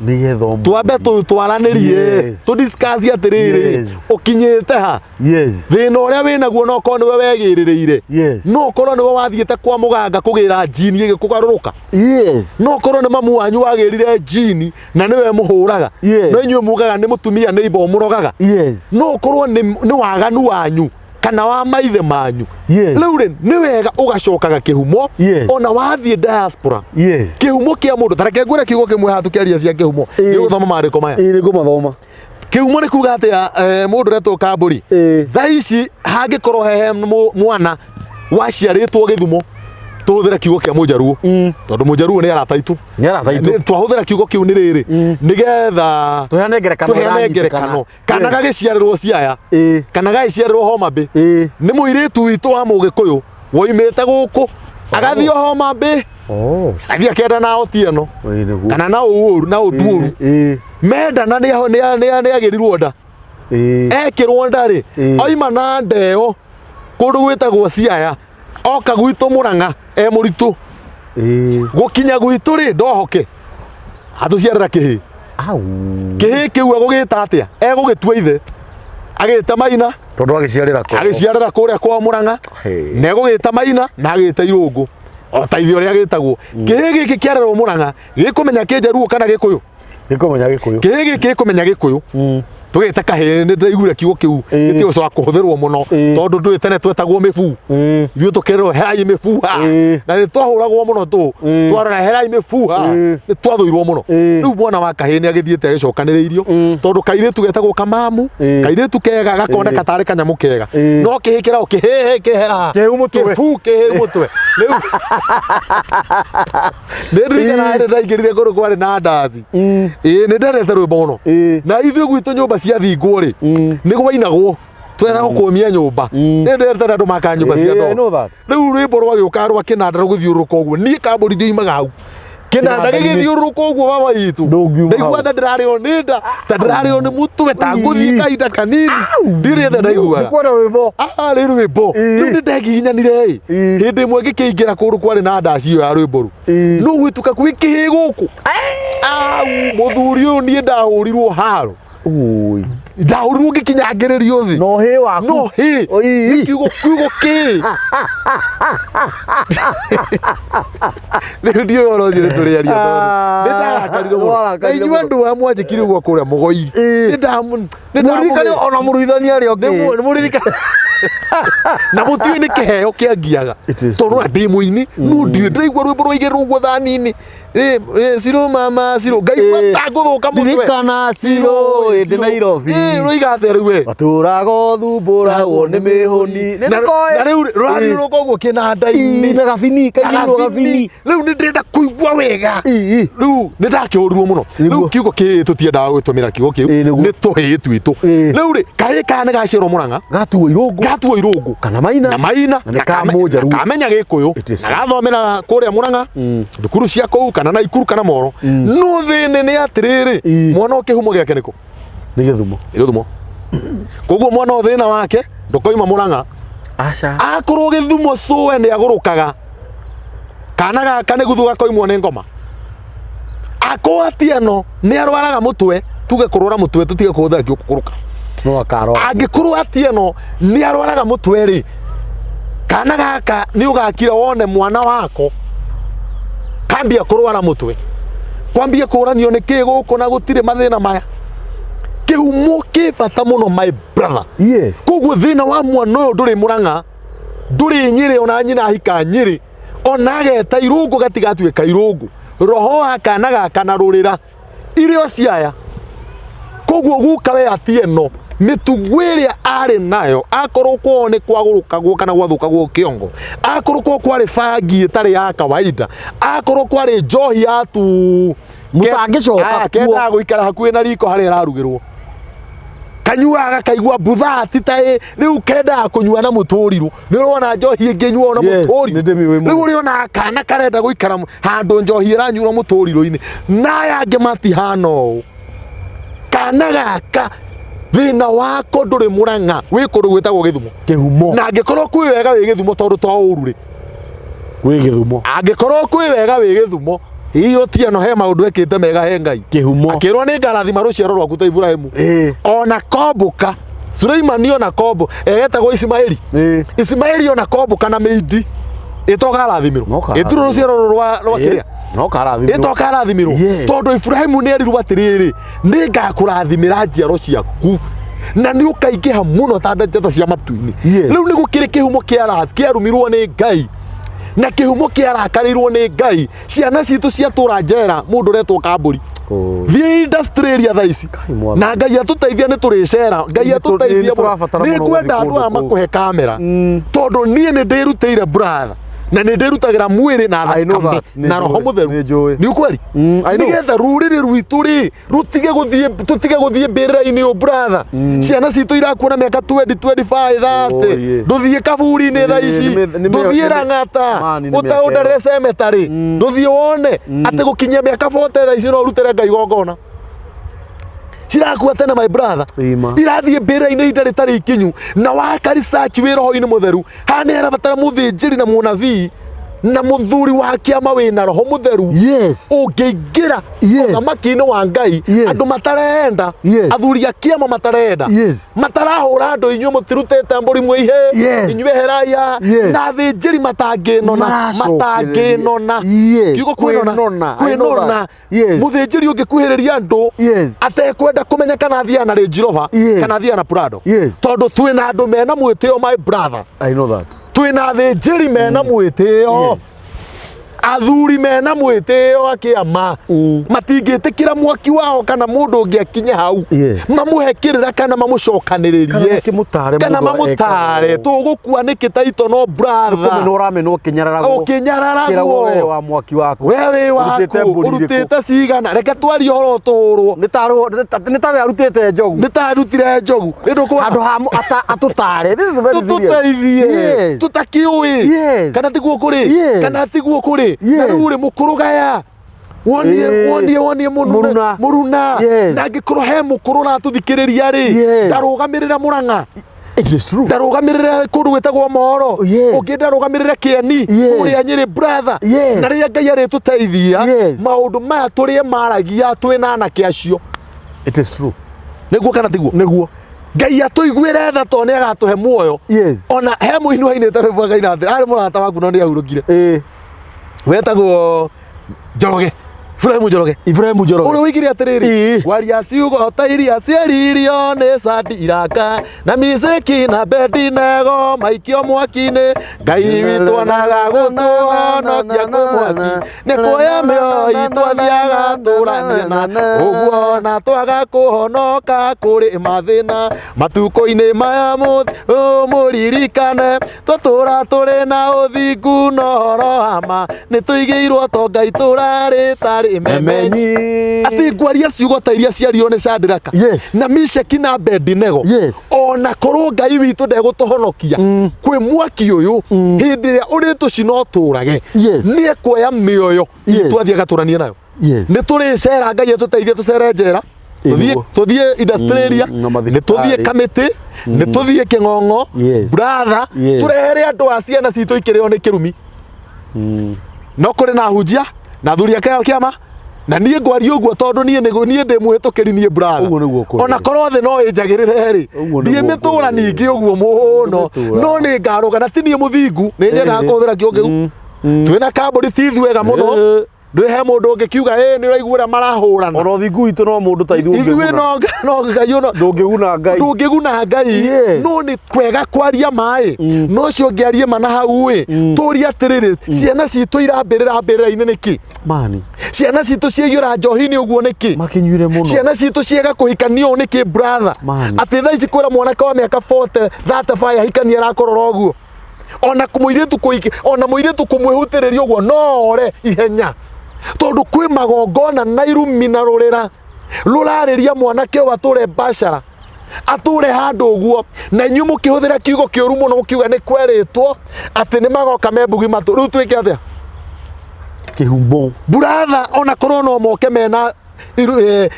Nĩgetha ũmũ- twambe twaranĩrie Yes. tũ discuss atĩrĩrĩ Yes. ũkinyĩte ha Yes. thĩna ũrĩa wĩnaguo no korwo nĩwe wegĩrĩrĩire Yes. no korwo nĩwe wathiĩte kwa mũganga kũgĩra njini ĩgĩkũgarũrũka Yes. no korwo nĩ mamu wanyu wagĩrire njini na nĩwe mũhũraga Yes. no inyuĩ mugaga nĩ mũtumia nĩ ibo mũrogaga Yes. no korwo nĩ waganu wanyu kana wa maithe manyu Yes. rĩu rĩ nĩ wega ũgacokaga kĩhumo Yes. ona wathiĩ diaspora Yes. kĩhumo kĩa mũndũ ta reke ngwĩre kiugo kĩmwe haha tũkĩaria cia kĩhumo Ĩĩ. nĩ gũthoma maandĩko maya Ĩĩ nĩ ngũmathoma. kĩhumo nĩ kuga atĩa mũndũ ũretwo kambũri Ĩĩ. thaa ici hangĩkorwo hehe mwana waciarĩtwo gĩthumo tũhũthĩre kiugo kĩa mũjaruo tondũ mũjaruo nĩ arata aitũ Nĩ arata aitũ. Twahũthĩra kiugo kĩu nĩ rĩrĩ nĩgetha Tũheane ngerekano tũheane ĩranyitĩkana. ngerekano kana Yes. gagĩciarĩrwo Siaya Ĩĩ. kana gagĩciarĩrwo Homa Bay Ĩĩ. nĩ mũirĩtu witũ wa mũgĩkũyũ woimĩte gũkũ agathiĩ Homa Bay Oh. agathiĩ akenda na Otieno Ĩĩ nĩguo. kana na ũũru na Oduoru Ĩĩ. mendana nĩ agĩrirwo nda Ĩĩ. ekĩrwo nda rĩ Ĩĩ. oima na ndeo kũndũ gwĩtagwo Siaya oka gwitũ Mũrang'a e mũritũ Ĩĩ. gũkinya gwitũ rĩ ndohoke atũciarĩra kĩhĩ Au. kĩhĩ kĩu egũgĩta atĩa egũgĩtua ithe agĩta Maina Tondũ agĩciarĩra kũ. agĩciarĩra kũrĩa kwa Mũrang'a Hĩ. na egũgĩta Maina na agĩta Irũngũ o ta ithe ũrĩa gĩtagwo kĩhĩ gĩkĩ kĩarerwo Mũrang'a gĩkũmenya kĩnjaruo kana gĩkũyũ Gĩkũmenya Gĩkũyũ. kĩhĩ gĩkĩ gĩkũmenya gĩkũyũ Tũgĩte kahĩĩ nĩ ndĩraiguire kiugo kĩu gĩtigũcoka kũhũthĩrwo mũno tondũ ndũĩ tene twetagwo mĩbuu. Ithuĩ tũkerwo herai mĩbuha na nĩ twahũragwo mũno tũ twarora herai mĩbuha nĩ twathũirwo mũno. Rĩu mwana wa kahĩĩ nĩ agĩthiĩte agĩcokanĩrĩirio tondũ kairĩtu getagwo kamamu, kairĩtu kega gakoneka tarĩ kanyamũ kega no kĩhĩĩ kĩragwo kĩhĩhĩ kĩhera Kĩhĩu mũtwe. kĩbuu kĩhĩu mũtwe. Rĩu nĩ ndirikanaga hĩndĩ ndaingĩrire kũndũ kwarĩ na ndaci. Ĩĩ nĩ ndendete rwĩmbo mũno. Na ithuĩ gwitũ nyũmba ciathingwo rĩ nĩ gwainagwo twethaga kũmia nyũmba. Nĩ ndendete andũ makaga nyũmba cia I ndoro. know that. Rĩu rwĩmbo rwagĩũka rwa kĩnanda rũgĩthiũrũrũka ũguo niĩ kambũri ndioimaga hau. Kĩnanda Kĩnanda-inĩ. gĩgĩthiũrũrũka ũguo baba witũ Ndũngiuma ndaigua hau. ta ndĩrarĩo nĩ nda ta ndĩrarĩo nĩ mũtwe ta ngũthiĩ kahinda kanini ndirĩ ethe ndaiguaga. Nĩkwenda rwĩmbo. Ah, rĩ rwĩmbo rĩu nĩ ndegiginyanire ĩ hĩndĩ ĩmwe ngĩkĩingĩra kũndũ kwarĩ na ndaci ĩyo ya rwĩmbo rũu no gwĩtuka kwĩ kĩhĩ gũkũ. Au, mũthuri ũyũ niĩ ndahũrirwo haro. Ui. Ndahũrirwo ngĩkinyangĩrĩrio thĩ. No hĩ waku. No hĩ. Oi. Nĩ kiugo kiugo kĩ. Rĩu ndiũĩ ũhoro ũcio nĩ tũrĩaria tondũ nĩ ndarakarire mũno. Na Warakarire inyuĩ mũno. andũ arĩa mwanjĩkire ũguo kũrĩa mũgoi. Nĩ ndamu- nĩ Mũririkane ndamũgĩ- ona mũruithania arĩa nĩ ũngĩ. mũririkane na mũtiũĩ nĩ kĩheo kĩangiaga It is tondũ na ndĩ mũini no ndiũĩ ndĩraigua rwĩmbo rwaigĩrĩrwo ũguo thani-inĩ Ĩ, ĩ, Ciro mama Ciro ngaigua Ĩ. ta ngũthũka mũtwe Ririkana Ciro ĩndĩ Nairobi. Ĩ, rũiga atĩa rĩu we Matũraga ũthumbũragwo nĩ mĩhũni. Nĩ na ndĩkoĩ. na rĩu rũrathiũrũrũka ũguo kĩnanda-inĩ Na gabini, kaigĩrĩrwo gabini. Rĩu nĩ ndĩrenda kũigua wega. Ĩ. Rĩu nĩ ndakĩhũrirwo mũno. Nĩguo. Rĩu kiugo kĩĩ tũtiendaga gũtũmĩra kiugo kĩu Ĩ, nĩguo. nĩ tũhĩĩ twitũ. Ĩ. Rĩu rĩ kahĩĩ kana nĩ gaciarwo Mũrang'a Gatuo irũngũ. gatuo irũngũ Kana maina. na maina Na nĩ kamũnjaruo. na kamenya gĩkũyũ It is na gathomera kũrĩa Mũrang'a thukuru cia kũu kana Naikuru kana Moro no thĩnĩ nĩ atĩrĩrĩ Ĩ. mwana o kĩhumo gĩake nĩkũ Nĩ gĩthumo. nĩ gĩthumo koguo mwana o thĩna wake ndũkoima Mũrang'a Aca. akorwo gĩthumo cũwe nĩ agũrũkaga kana gaka nĩ guthu gakoimwo nĩ ngoma akorwo atieno nĩ arwaraga mũtwe tuge kũrwara mũtwe tũtige kũhũthĩra kiugo kũgũrũka No akarwara. angĩkorwo atieno nĩ arwaraga mũtwe rĩ kana gaka nĩ ũgakira wone mwana wako kambia kũrwara mũtwe kwambia kũranio nĩ kĩ gũkũ na gũtirĩ mathĩna maya kĩhumo kĩ bata mũno my brother. Yes. Koguo thĩna wa mwana ũyũ ndũrĩ Mũrang'a ndũrĩ Nyĩrĩ ona nyina ahika Nyĩrĩ ona ageta irũngũ gatigatuĩka irũngũ roho wa kana gaka na rũrĩra irio ciaya koguo guka we Atieno mĩtugo ĩrĩa arĩ nayo akorwo kwao nĩ kwagũrũkagwo kana gwathũkagwo kĩongo akorwo kwao kwarĩ bangi ĩtarĩ ya kawaida akorwo kwarĩ njohi ya tu Mũtangĩcoka Aya, kuo. kendaga gũikara hakuhĩ na riko harĩa ĩrarugĩrwo kanyuaga gakaigua mbuthati ta ĩ rĩu kendaga kũnyua na mũtũrirũ nĩ ũrona njohi ĩngĩnyuo na Yes, mũtũrirũ nĩ ndĩmĩũĩ mũno. rĩu ũrĩonaga kana karenda gũikara handũ njohi ĩranyuĩrwo mũtũrirũ-inĩ na aya angĩ matihana ũũ kana gaka thĩna wako ndũrĩ Mũrang'a wĩ kũndũ gwĩtagwo Gĩthumo Kĩhumo. na angĩkorwo kwĩ wega wĩ Gĩthumo tondũ to ũru rĩ Wĩ Gĩthumo. angĩkorwo kwĩ wega wĩ Gĩthumo hihi Otieno he maũndũ ekĩte mega he Ngai Kĩhumo. akĩrwo nĩ ngarathima rũciaro rwaku ta Iburahĩmu Ĩ. ona kombũka Suleimani ona kombo egetagwo Ismaili Ĩ. Ismaili ona kombũka na mĩindi ĩtokarathimĩrwo No karathimĩrwo. ĩtirũ rũciaro rwa rwa kĩrĩa No karathimĩrwo. ĩtokarathimĩrwo Yes. tondũ Iburahĩmu nĩ erirwo atĩrĩrĩ nĩ ngakũrathimĩra njiaro ciaku na nĩ ũkaingĩha mũno ta njata cia matu-inĩ Yes. rĩu nĩ gũkĩrĩ kĩhumo kĩarumirwo nĩ Ngai na kĩhumo kĩarakarĩirwo nĩ Ngai ciana citũ ciatũra njera mũndũ ũretwo kambũri Oi. thiĩ industrial area thaa ici Kai mwathani. na Ngai atũteithia nĩ tũrĩcera Ngai Nĩ atũteithia nĩ tũrabatara nĩ mũno ngwenda gũthiĩ andũ aya kũndũ kũu. makũhe kamera tondũ niĩ nĩ ndĩrutĩire brother na nĩ ndĩrutagĩra mwĩrĩ na I know thakame that. Nĩ na roho njũĩ, mũtheru nĩ njũĩ. nĩ ũkweri I know. nĩgetha rũrĩrĩ rwitũ rĩ rũtige gũthiĩ tũtige gũthiĩ mbĩrĩra-inĩ ũ brother ciana citũ irakuona mĩaka 20 25 Oh, 30 yeah. ndũthiĩ kaburi-inĩ thaa Nĩ- ici nĩ- nĩ- ndũthiĩ nĩ- Lang'ata Man, nĩ mĩaka ũtaũndare ĩyo. cemetarĩ ndũthiĩ wone atĩ gũkinyia mĩaka 40 thaa ici no ũrutĩre Ngai igongona cirakua tene my brother Ima. irathiĩ mbĩrĩra-inĩ ihinda rĩtarĩ ikinyu na waka research wĩ roho-inĩ mũtheru haha nĩ harabatara mũthĩnjĩri na mũnabii Na mũthuri wa kĩama wĩna roho mũtheru ũngĩingĩra ũthamaki-inĩ wa Ngai, andũ matarenda, athuri a kĩama matarenda, matarahũra andũ, inyuĩ mũtirutĩte mbũri mwĩ ihĩ, inyuĩ heraya, na athĩnjĩri matangĩnona, matangĩnona. Kiugo kwĩnona, Kwĩnona, I know kwĩnona. that. Mũthĩnjĩri ũngĩkuhĩrĩria andũ atekwenda kũmenya kana athiaga na Range Rover kana athiaga na Prado, tondũ twĩna andũ mena mwĩtĩo, my brother. I know that. Twĩna athĩnjĩri mena mwĩtĩo, athuri mena mwĩtĩo akĩama, matingĩtĩkĩra mwaki wao kana mũndũ ũngĩ akinye hau, mamũhe kĩrĩra kana mamũcokanĩrĩrie, Kana makĩmũtare kana mũndũ mamũtare. ekaga ũũ. Tũgũkua nĩkĩ taito no brother? Kũmenwo ũramenwo ũkĩnyararagwo. Ũkĩnyararagwo. Kĩragwo we wa mwaki waku. We wĩ Ũrutĩte waku mbũri irĩkũ? Ũrutĩte cigana? Reke twarie ũhoro tũhũrwo. Nĩ ta we arutĩte njogu. Nĩ ta arutire njogu. Nĩ ndũkuona? Handũ ha atũtare. This is very serious. Tũtũteithie. Tũtakĩũĩ kana tiguo kũrĩ, kana tiguo kũrĩ. Na rĩu rĩ, mũkũrũ gaya wonie, wonie Mũruna. mũruna, mũruna. Na angĩkorwo he mũkũrũ ũratũthikĩrĩria rĩ, ndarũgamĩrĩra Mũrang'a, It is true. Ndarũgamĩrĩra kũndũ gwĩtagwo Mohoro, ũngĩ ndarũgamĩrĩra Kĩeni, kũrĩa Nyĩrĩ, brother. Na rĩrĩa Ngai arĩtũteithia, maũndũ maya tũrĩe maragia twĩna anake acio. It is true. Nĩguo kana tiguo? Nĩguo. Ngai atũiguĩre tha tondũ nĩ agatũhe muoyo. Ona he mũini wainĩte rwĩmbo akaina atĩ arĩ mũrata waku no nĩ ahurũkire, wetagwo Njoroge, Ibrahim Njoroge. Ibrahim Njoroge. Ũrĩa oigire atĩrĩrĩ, ngwaria ciugo ta iria cieririo nĩ Sadi Iraka na Miseki na Bedinego maikio mwaki-inĩ. Ngai witũ onaga gũtũhonokia kwĩ mwaki nĩ kuoya mĩoyo itũ athiaga tũranie na ũguo, na twaga kũhonoka kũrĩ mathĩna matukũ-inĩ maya, mũririkane tũtũra tũrĩ na ũthingu na ũhoro wa ma, nĩ tũigĩirwo tonga itũra rĩtarĩ memenyi. Atĩ ngwaria ciugo ta iria ciario nĩ Shadraka na Misheki na Abednego, ona korwo Ngai witũ ndegũtũhonokia kwĩ mwaki ũyũ, hĩndĩ ĩrĩa ũrĩtũcina ũtũrage, nĩ ekuoya mĩoyo itũ athiĩ agatũranie nayo. Nĩ tũrĩcera, Ngai atũteithie tũcere njera, tũthiĩ tũthiĩ industrial area, Na nĩ mathibitarĩ. tũthiĩ kamĩtĩ, nĩ tũthiĩ kĩng'ong'o, brother, tũrehere andũ a ciana citũ ikĩrĩo nĩ kĩrumi. No kũrĩ na ahunjia na athuri a kĩama, na niĩ ngwaria ũguo tondũ niĩ niĩ ndĩ mũhĩtũkĩri niĩ, brother. Ũguo nĩguo kũrĩ. Ona korwo thĩ no ĩnjagĩrĩre rĩ, Ũguo ndiĩ nĩguo mĩtũra kũrĩ. ningĩ ũguo mũno, Ndũmĩtũra. no nĩ ngarũga na ti niĩ mũthingu, nĩ nyendaga kũhũthĩra kiugo kĩu. Twĩna kambũri ti ithuega mũno, ndwĩ he mũndũ ũngĩkiuga ĩ nĩ ũraigua ũrĩa marahũrana. Ona ũthingu witũ no mũndũ ta ithuĩ Ithuĩ ũngĩguna. no Ngai ũno Ndũngĩguna Ngai. Ndũngĩguna Ngai. No nĩ kwega kwaria maĩ, no ũcio ũngĩarie ma na hau ĩ, tũrie atĩrĩrĩ, ciana citũ irambĩrĩra mbĩrĩra-inĩ nĩkĩ? Mani. Ciana citũ ciaiyũra njohi-inĩ ũguo nĩkĩ? Makĩnyuire mũno. Ciana citũ ciaga kũhikania ũũ nĩkĩ, brother? Mani. Atĩ thaa ici kwĩra mwanake wa mĩaka 40 35 ahikanie arakorora ũguo, ona mũirĩtu kũiki, ona mũirĩtu kũmwĩhutĩrĩria ũguo no ore ihenya, tondũ kwĩ magongona na irumi na rũrĩra rũrarĩria mwanake ũyũ atũre bacara, atũre handũ ũguo. Na inyuĩ mũkĩhũthĩra kiugo kĩũru mũno, mũkiuga nĩ kwerĩtwo atĩ nĩ magoka me mbugi matũ. Rĩu twĩke atĩa? Kĩhumbo. Buratha, ona korwo no moke mena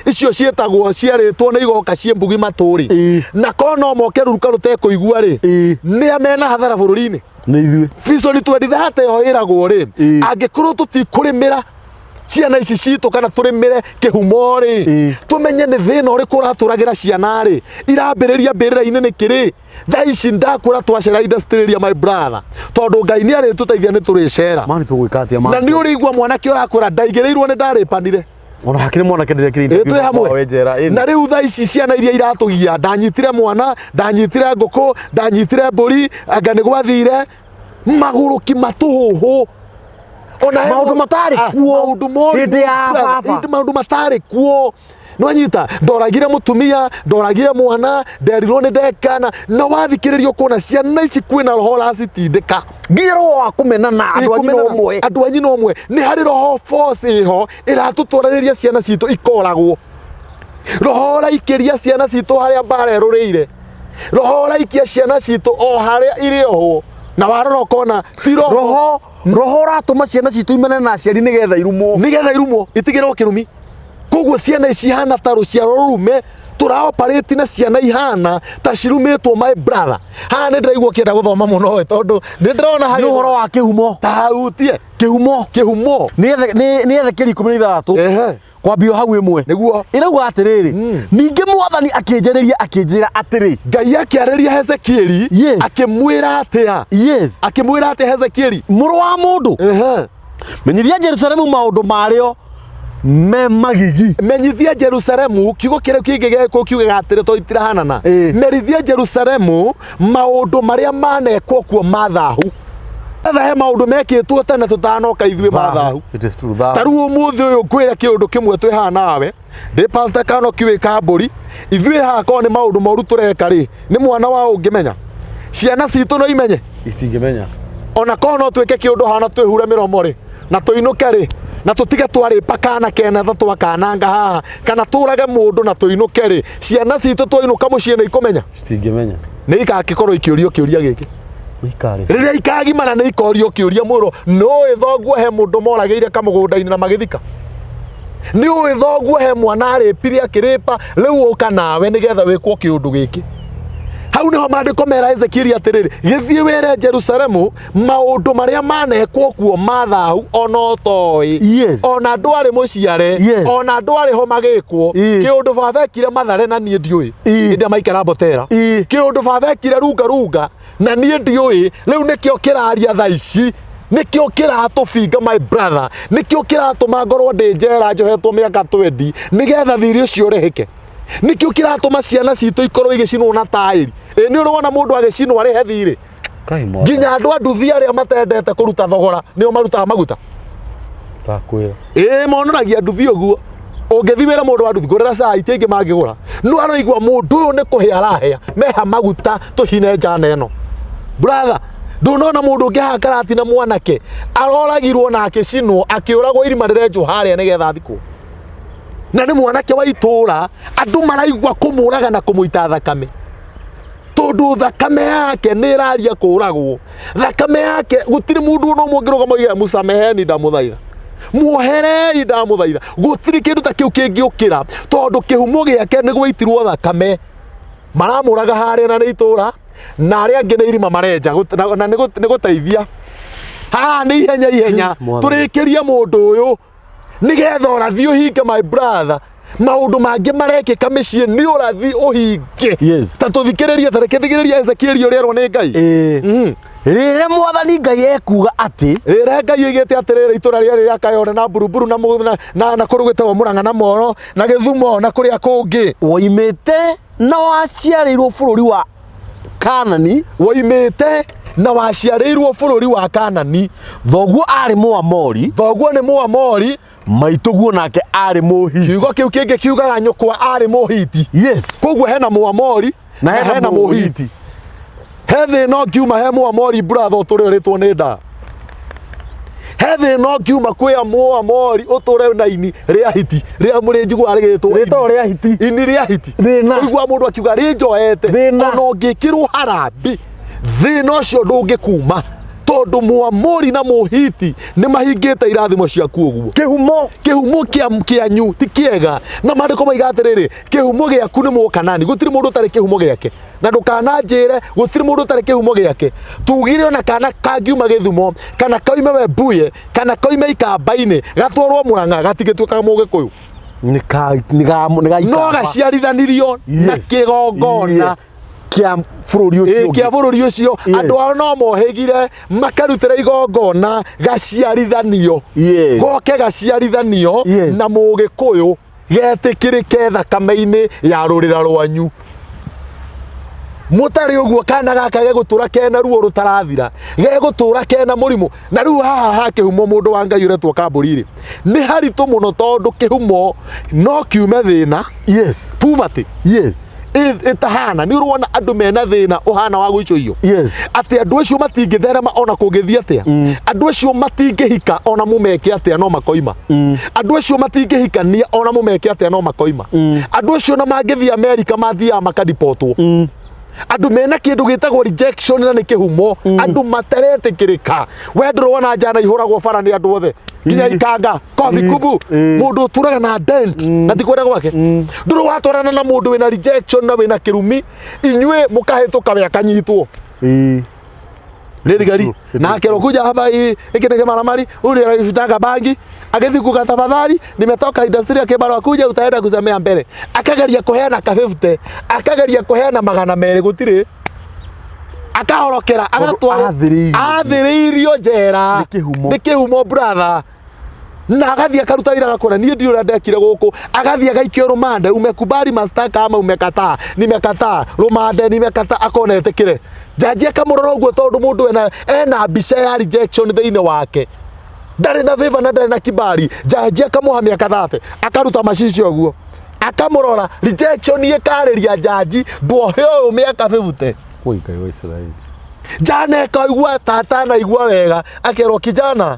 icio ciĩtagwo ciarĩtwo nĩ igoka ciĩ mbugi matũ rĩ, na korwo no moke ruruka rũtekũigua rĩ, nĩa mena hathara bũrũri-inĩ? Nĩ ithuĩ. Vision 2030 ĩyo ĩragwo rĩ, angĩkorwo tũtikũrĩmĩra ciana ici citũ kana tũrĩmĩre kĩhumo rĩ, tũmenye nĩ thĩna ũrĩkũ ũratũragĩra ciana rĩ, irambĩrĩria mbĩrĩra-inĩ nĩkĩ rĩ? Thaa ici ndakwĩra twacera industrial area, my brother, tondũ Ngai nĩ arĩtũteithia, nĩ tũrĩcera. Mani, tũgwĩka atĩa? Na nĩ ũrĩigua mwanake ũrakwĩra ndaigĩrĩirwo, nĩ ndarĩpanire. Ona hakĩrĩ mwanake ndĩrekire Ĩ, twĩ hamwe we njera ĩni. Na rĩu thaa ici ciana iria iratũgia, ndanyitire mwana, ndanyitire ngũkũ, ndanyitire mbũri, anga nĩ gwathire magũrũki matũhũhũ, ona he Maũndũ matarĩ Ah, kuo maũndũ moru hĩndĩ ya brother, baba. Maũndũ matarĩ kuo. Nwanyita ndoragire mũtumia, ndoragire mwana, nderirwo nĩ ndekana. Na wathikĩrĩria ũkona ciana ici kwĩna roho ũracitindĩka. Nginya roho wa kũmenana andũ a nyina Kũmenana. ũmwe. Andũ a nyina ũmwe. Nĩ harĩ roho, force ĩho ĩratũtwarĩrĩria ciana citũ ikoragwo, roho ũraikĩria ciana citũ harĩa mbara ĩrũrĩire, roho ũraikia ciana citũ o harĩa irĩ ohwo, na warora ũkona ti roho. Roho ũratũma ciana citũ imene na aciari nĩgetha irumwo. Nĩgetha irumwo, itigĩrwo kĩrumi. Koguo ciana ici ihana ta rũciaro rũrume. Tũraoparĩti na ciana ihana ta cirumĩtwo, my brother. Haha nĩ ndĩraigua ũkĩenda gũthoma mũno we, tondũ nĩ ndĩrona Nĩ ũhoro wa kĩhumo. Ta hautie. Kĩhumo. Kĩhumo. Nĩ Ezekieli 16. Kwambio hau 1. Nĩguo. Ĩrauga atĩrĩrĩ, ningĩ mwathani akĩnjarĩria akĩnjĩra atĩrĩ. Ngai akĩarĩria Hezekieli. Akĩmwĩra atĩa? Akĩmwĩra atĩa Hezekieli? Mũrũ wa mũndũ, menyithia Jerusalemu maũndũ marĩo me magigi. Menyithia Jerusalemu, kiugo kĩrĩa kĩngĩ gĩgĩkũ kiugaga atĩrĩ, to itirahanana. Merithia Jerusalemu maũndũ marĩa manekwo kuo ma thahu. Etha he maũndũ mekĩtwo tene tũtanoka ithuĩ ma thahu. It is true, thahu. Ta rĩu ũmũthĩ ũyũ ngwĩre kĩũndũ kĩmwe, twĩ haha nawe, ndĩ Pastor Kanoki wĩ Kambũri, ithuĩ haha korwo nĩ maũndũ moru tũreka rĩ, nĩ mwana wa ũngĩmenya? Ciana citũ no imenye? Itingĩmenya. Ona korwo no twĩke kĩũndũ hana twĩhure mĩromo rĩ, na tũinũke rĩ, na tũtige twarĩpa kana kena tha twakananga haha, kana tũrage mũndũ na tũinũke rĩ, ciana citũ twainũka mũciĩ nĩ ikũmenya? Itingĩmenya. Nĩ igakĩkorwo ikĩũrio kĩũria gĩkĩ. Ikarĩ. Rĩrĩa ikagimara nĩ ikorio kĩũria mwĩrwo, nũĩ thoguo he mũndũ moragĩire kamũgũnda-inĩ na magĩthika? Nĩ ũĩ thoguo he mwana arĩpire akĩrĩpa? Rĩu ũka nawe nĩgetha wĩkwo kĩũndũ gĩkĩ. Hau nĩho maandĩko mera Ezekieli atĩrĩrĩ, gĩthiĩ wĩre Jerusalemu maũndũ marĩa manekwo kuo ma thahu ona ũtoĩ. Ona ndwarĩ mũciare. Ona ndwarĩ ho magĩkwo. Kĩũndũ baba ekire Mathare na niĩ ndiũĩ. Hĩndĩ ĩrĩa maikara Mbotera. Kĩũndũ baba ekire Runga Runga na niĩ ndiũĩ. Rĩu nĩkĩo kĩraria thaa ici, nĩkĩo kĩratũbinga, my brother, nĩkĩo kĩratũma ngorwo ndĩ njera njohetwo mĩaka 20 nĩgetha thirĩ ũcio ũrĩhĩke. Nĩkĩo kĩratũma ciana citũ ikorwo igĩcinwo na taĩri. Ĩ nĩ ũrĩ wona mũndũ agĩcinwo arĩhe thirĩ? Kai mwathani. Nginya andũ a nduthi arĩa matendete kũruta thogora nĩo marutaga maguta. Ndakwĩra. Ĩĩ, monoragia nduthi ũguo. Ũngĩthiĩ wĩra mũndũ wa nduthi, ngũrĩra cai, ti aingĩ mangĩgũra, no aroigua mũndũ ũyũ nĩ kũhĩa arahĩa, meha maguta tũcine njana ĩno. Brother, ndũnona mũndũ ũngĩ haha karati na mwanake aroragirwo na akĩcinwo, akĩũragwo irima rĩrenjwo harĩa nĩgetha athikwo, na nĩ mwanake wa itũũra. Andũ maraigua kũmũraga na kũmũita thakame, tondũ thakame yake nĩ ĩraria kũragwo. Thakame yake gũtirĩ mũndũ ona ũmwe ũngĩrũgama oige, "Mũcameheni, ndamũthaitha, muoherei, ndamũthaitha." Gũtirĩ kĩndũ ta kĩu kĩngĩũkĩra, tondũ kĩhumo gĩake nĩ gwaitirwo thakame. Maramũraga harĩa na nĩ itũra, na arĩa angĩ nĩ irima marenja na nĩ gũteithia haha nĩ ihenya ihenya. Mwathani. Tũrĩkĩrie mũndũ ũyũ nĩgetha ũrathi ũhinge, my brother. Maũndũ mangĩ marekĩka mĩciĩ nĩ ũrathi ũhinge. Ta tũthikĩrĩrie, ta reke thikĩrĩrie Ezekieli ũrĩa erwo nĩ Ngai. Rĩrĩa mwathani Ngai ekuga atĩ, Rĩrĩa Ngai oigĩte atĩrĩrĩ, itũra rĩarĩ rĩa Kayore na Mburumburu na na kũrĩ gwĩtagwo Mũrang'a na Moro na Gĩthumo na kũrĩa kũngĩ, woimĩte na waciarĩirwo bũrũri wa Kanani, woimĩte na waciarĩirwo bũrũri wa Kanani, thoguo arĩ Mũamori, thoguo nĩ Mũamori, maitũguo nake arĩ Mũhiti. Kiugo kĩu kĩngĩ kiugaga nyũkwa arĩ Mũhiti. Koguo hena Mũamori na hena hena Mũhiti. He thĩna ũngiuma he Mũamori, brother, ũtũre ũrĩtwo nĩ nda. He thĩna ũngiuma kwĩ Mũamori ũtũre na ini rĩa hiti rĩa mũrĩ njiguaga rĩgĩtwo Rĩtagwo rĩa hiti. Ini rĩa hiti. Thĩna. Ũigua mũndũ akiuga rĩnjoete. Thĩna. Ona ũngĩkĩrwo harambi, thĩna ũcio ndũngĩkuma, tondũ Mũamori na Mũhiti nĩ mahingĩte irathimo ciaku ũguo. Kĩhumo. Kĩhumo kĩanyu ti kĩega, na maandĩko maiga atĩrĩrĩ, kĩhumo gĩaku nĩ Mũkanani. Gũtirĩ mũndũ ũtarĩ kĩhumo gĩake, na ndũkananjĩre gũtirĩ mũndũ ũtarĩ kĩhumo gĩake. Tugire ona kana kangiuma Gĩthumo, kana koime Webuye, kana koime Ikamba-inĩ, gatwarwo Mũrang'a, gatingĩtuĩka Mũgĩkũyũ. Nĩ ka nĩ ga nĩ ga No Ikamba. gaciarithanirio na kĩgongona Kĩa bũrũri ũcio ũngĩ. Kĩa bũrũri ũcio. Andũ ao no mohĩgire makarutĩra igongona, gaciarithanio, goke gaciarithanio na Mũgĩkũyũ, getĩkĩrĩke thakame-inĩ ya rũrĩra rwanyu. Mũtarĩ ũguo, kana gaka gegũtũra kena ruo rũtarathira, gegũtũra kena mũrimũ. Na rĩu haha ha kĩhumo, mũndũ wa Ngai ũretwo Kambũri rĩ, nĩ haritũ mũno, tondũ kĩhumo no kiume thĩna, poverty ĩtahana. Nĩ ũrona andũ mena thĩna ũhana wa gũicũhio, atĩ andũ acio matingĩtherema ona kũngĩthiĩ atĩa. Andũ acio matingĩhika ona mũmeke atĩa, no makoima. Andũ acio matingĩhikania ona mũmeke atĩa, no makoima. Andũ acio na mangĩthiĩ Amerika mathiaga makadipotwo. Andũ mena kĩndũ gĩtagwo rejection na nĩ kĩhumo, andũ mataretĩkĩrĩka. We ndũrona njana ihũragwo bara nĩ andũ othe nginya ikanga kobi kubu, mũndũ ũtũraga na dent na ti kwenda gwake. Ndũrĩ watwarana na mũndũ wĩna rejection na wĩna kĩrumi, inyuĩ mũkahĩtũka, we akanyitwo nĩ thigari na akerwo kuja hapa, hii hiki ni maramari, huyu anavutanga bangi agithikuka, tafadhali nimetoka industry ya kibarua, kuja utaenda kusemea mbele. Akageria kuheana ka 50, akageria kuheana 200, gutiri, akahorokera agatwarwo. Athĩrĩirio. Athĩrĩirio njera. Nĩ kĩhumo. Nĩ kĩhumo, brother, na agathiĩ akaruta wĩra, agakora niĩ ndiũ ũrĩa ndekire gũkũ, agathiĩ agaikio rũmande, umekubali mashtaka ama umekataa? Nimekataa. Rũmande, nimekataa. Akona etĩkĩre, jaji akamũrora ũguo tondũ mũndũ ena mbica ya rejection thĩinĩ wake, ndarĩ na favor na ndarĩ na kibali. Jaji akamũha mĩaka 30, akaruta macicio ũguo akamũrora, rejection ĩkarĩria jaji, nduohe ũyũ mĩaka 50. Woi Ngai wa Israeli. Jana ekaigua tata anaigua wega, akerwo kijana,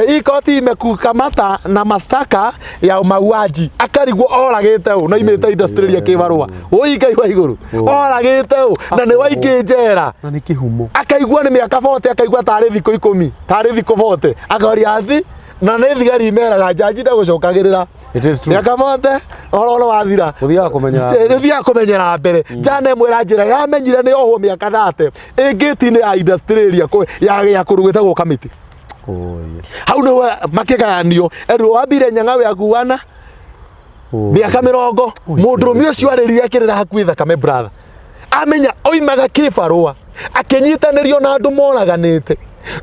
hii koti imekukamata na mashtaka ya mauaji. Akarigwo oragĩte ũ na imĩte industry ya kĩbarũa. Ũi Ngai wa igũrũ, oragĩte ũ na nĩ waingĩ njera? Na nĩ kĩhumo. Akaigua nĩ mĩaka 40, akaigua tarĩ thikũ 10, tarĩ thikũ 40, akaria athi na nĩ thigari imeraga jaji ndagũcokagĩrĩra. It is true. Mĩaka 40 ũhoro ũrĩa wathira. Ũthiaga kũmenyera mbere. Ũthiaga kũmenyera mbere. Jana ĩmwe njĩra yamenyire nĩ ohwo mĩaka 30 ĩ ngĩti-inĩ ya industry area ya kũndũ gwĩtagwo Kamiti. Oi. Hau nĩho makĩgayanio, erwo wambire nyang'au yakuana mĩaka 20. Mũndũrũme ũcio arĩrire akĩrĩra hakuhĩ thakame, brother. Amenya oimaga kĩbarũa akĩnyitanĩrio na andũ moraganĩte